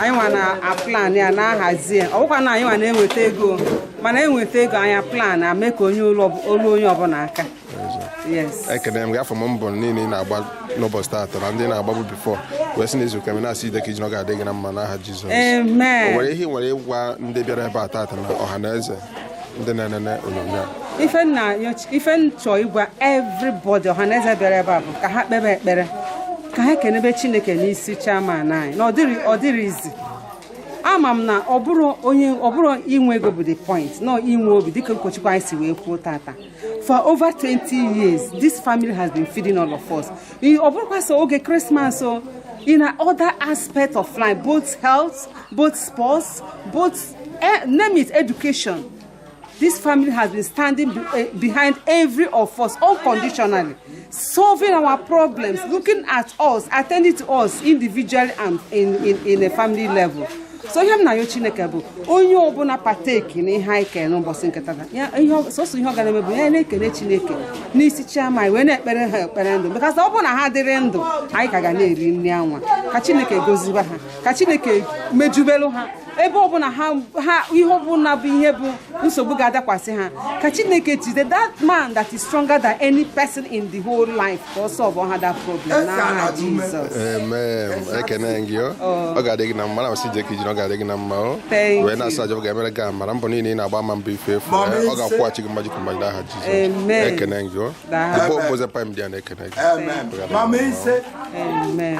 Anyị nwa na-aplan ya, na-ahazi ya. Ọ bụkwa na anyị nwa na-enweta ego, mana enweta ego, anyị plan ame ka onye ụlọ olu onye ọbụla aka. Yes. Ekene m gị, afọ m mbọ niile ị na-agba n'ụbọchị taata na ndị na-agbabu before, wee sị na izu ụka m na-asị ide ka iji na ọ ga-adị gị na mma n'aha Jizọs. Amen. O nwere ihe ị nwere ịgwa ndị bịara ebe a taata na ọha na eze ndị na-enene onyonyo a? Ife nna, ife m chọọ ịgwa everybody, ọhaneze bịara ebe a, bụ ka ha kpebe ekpere, ka ha kenebe Chineke n'isi chairman anyị, na ọ dịrị izi. Ama m na ọ bụrụ onye ọ bụrụ inwe ego bụ the point, nọ inwe obi, dịka ụkọchukwu anyị si wee kwuo tata. For over 20 years this family has been feeding all of us. Ọ bụrụkwa sọ oge Christmas o, in other aspect of life, both health, both sports, both name it, education, this family has been standing behind every of us unconditionally, solving our problems, looking at us, attending to us individually and in a family level. So ihe m na-ayọ Chineke bụ onye ọbụla partake n'ihe anyị kere n'ụbọchị nke tata ya, ihe sọsọ ihe ọ ga na-eme bụ ya na-ekene Chineke n'isi chiama anyị, wee na-ekpere ha ekpere ndụ, because ọ bụrụ na ha dịrị ndụ, anyị ka ga na-eri nri anwa. Ka Chineke goziba ha, ka Chineke mejubelu ha ebe ọbụla ha ihe ọbụla bụ ihe bụ nsogbu ga-adakwasị ha, ka Chineke jide that man that is stronger than any person in the whole life, ka ọ solve ha that problem n'aha Jizọs. Amen. Ekene gị o. Ọ ga-adị gị na mma, na masị ije ka iji na ọ ga-adị gị na mma o. Thank Wee na-asị aja ga-emere gị amara, mbọ niile ị na-agba ama mbọ ife efu. Ọ ga-akwụghachi gị mmaji kwuru mmaji n'aha Jizọs. Amen. Ekene gị o. Daalụ. The Boys Empire Media na-ekene gị. Ọ ga-adị gị na mma o. Amen.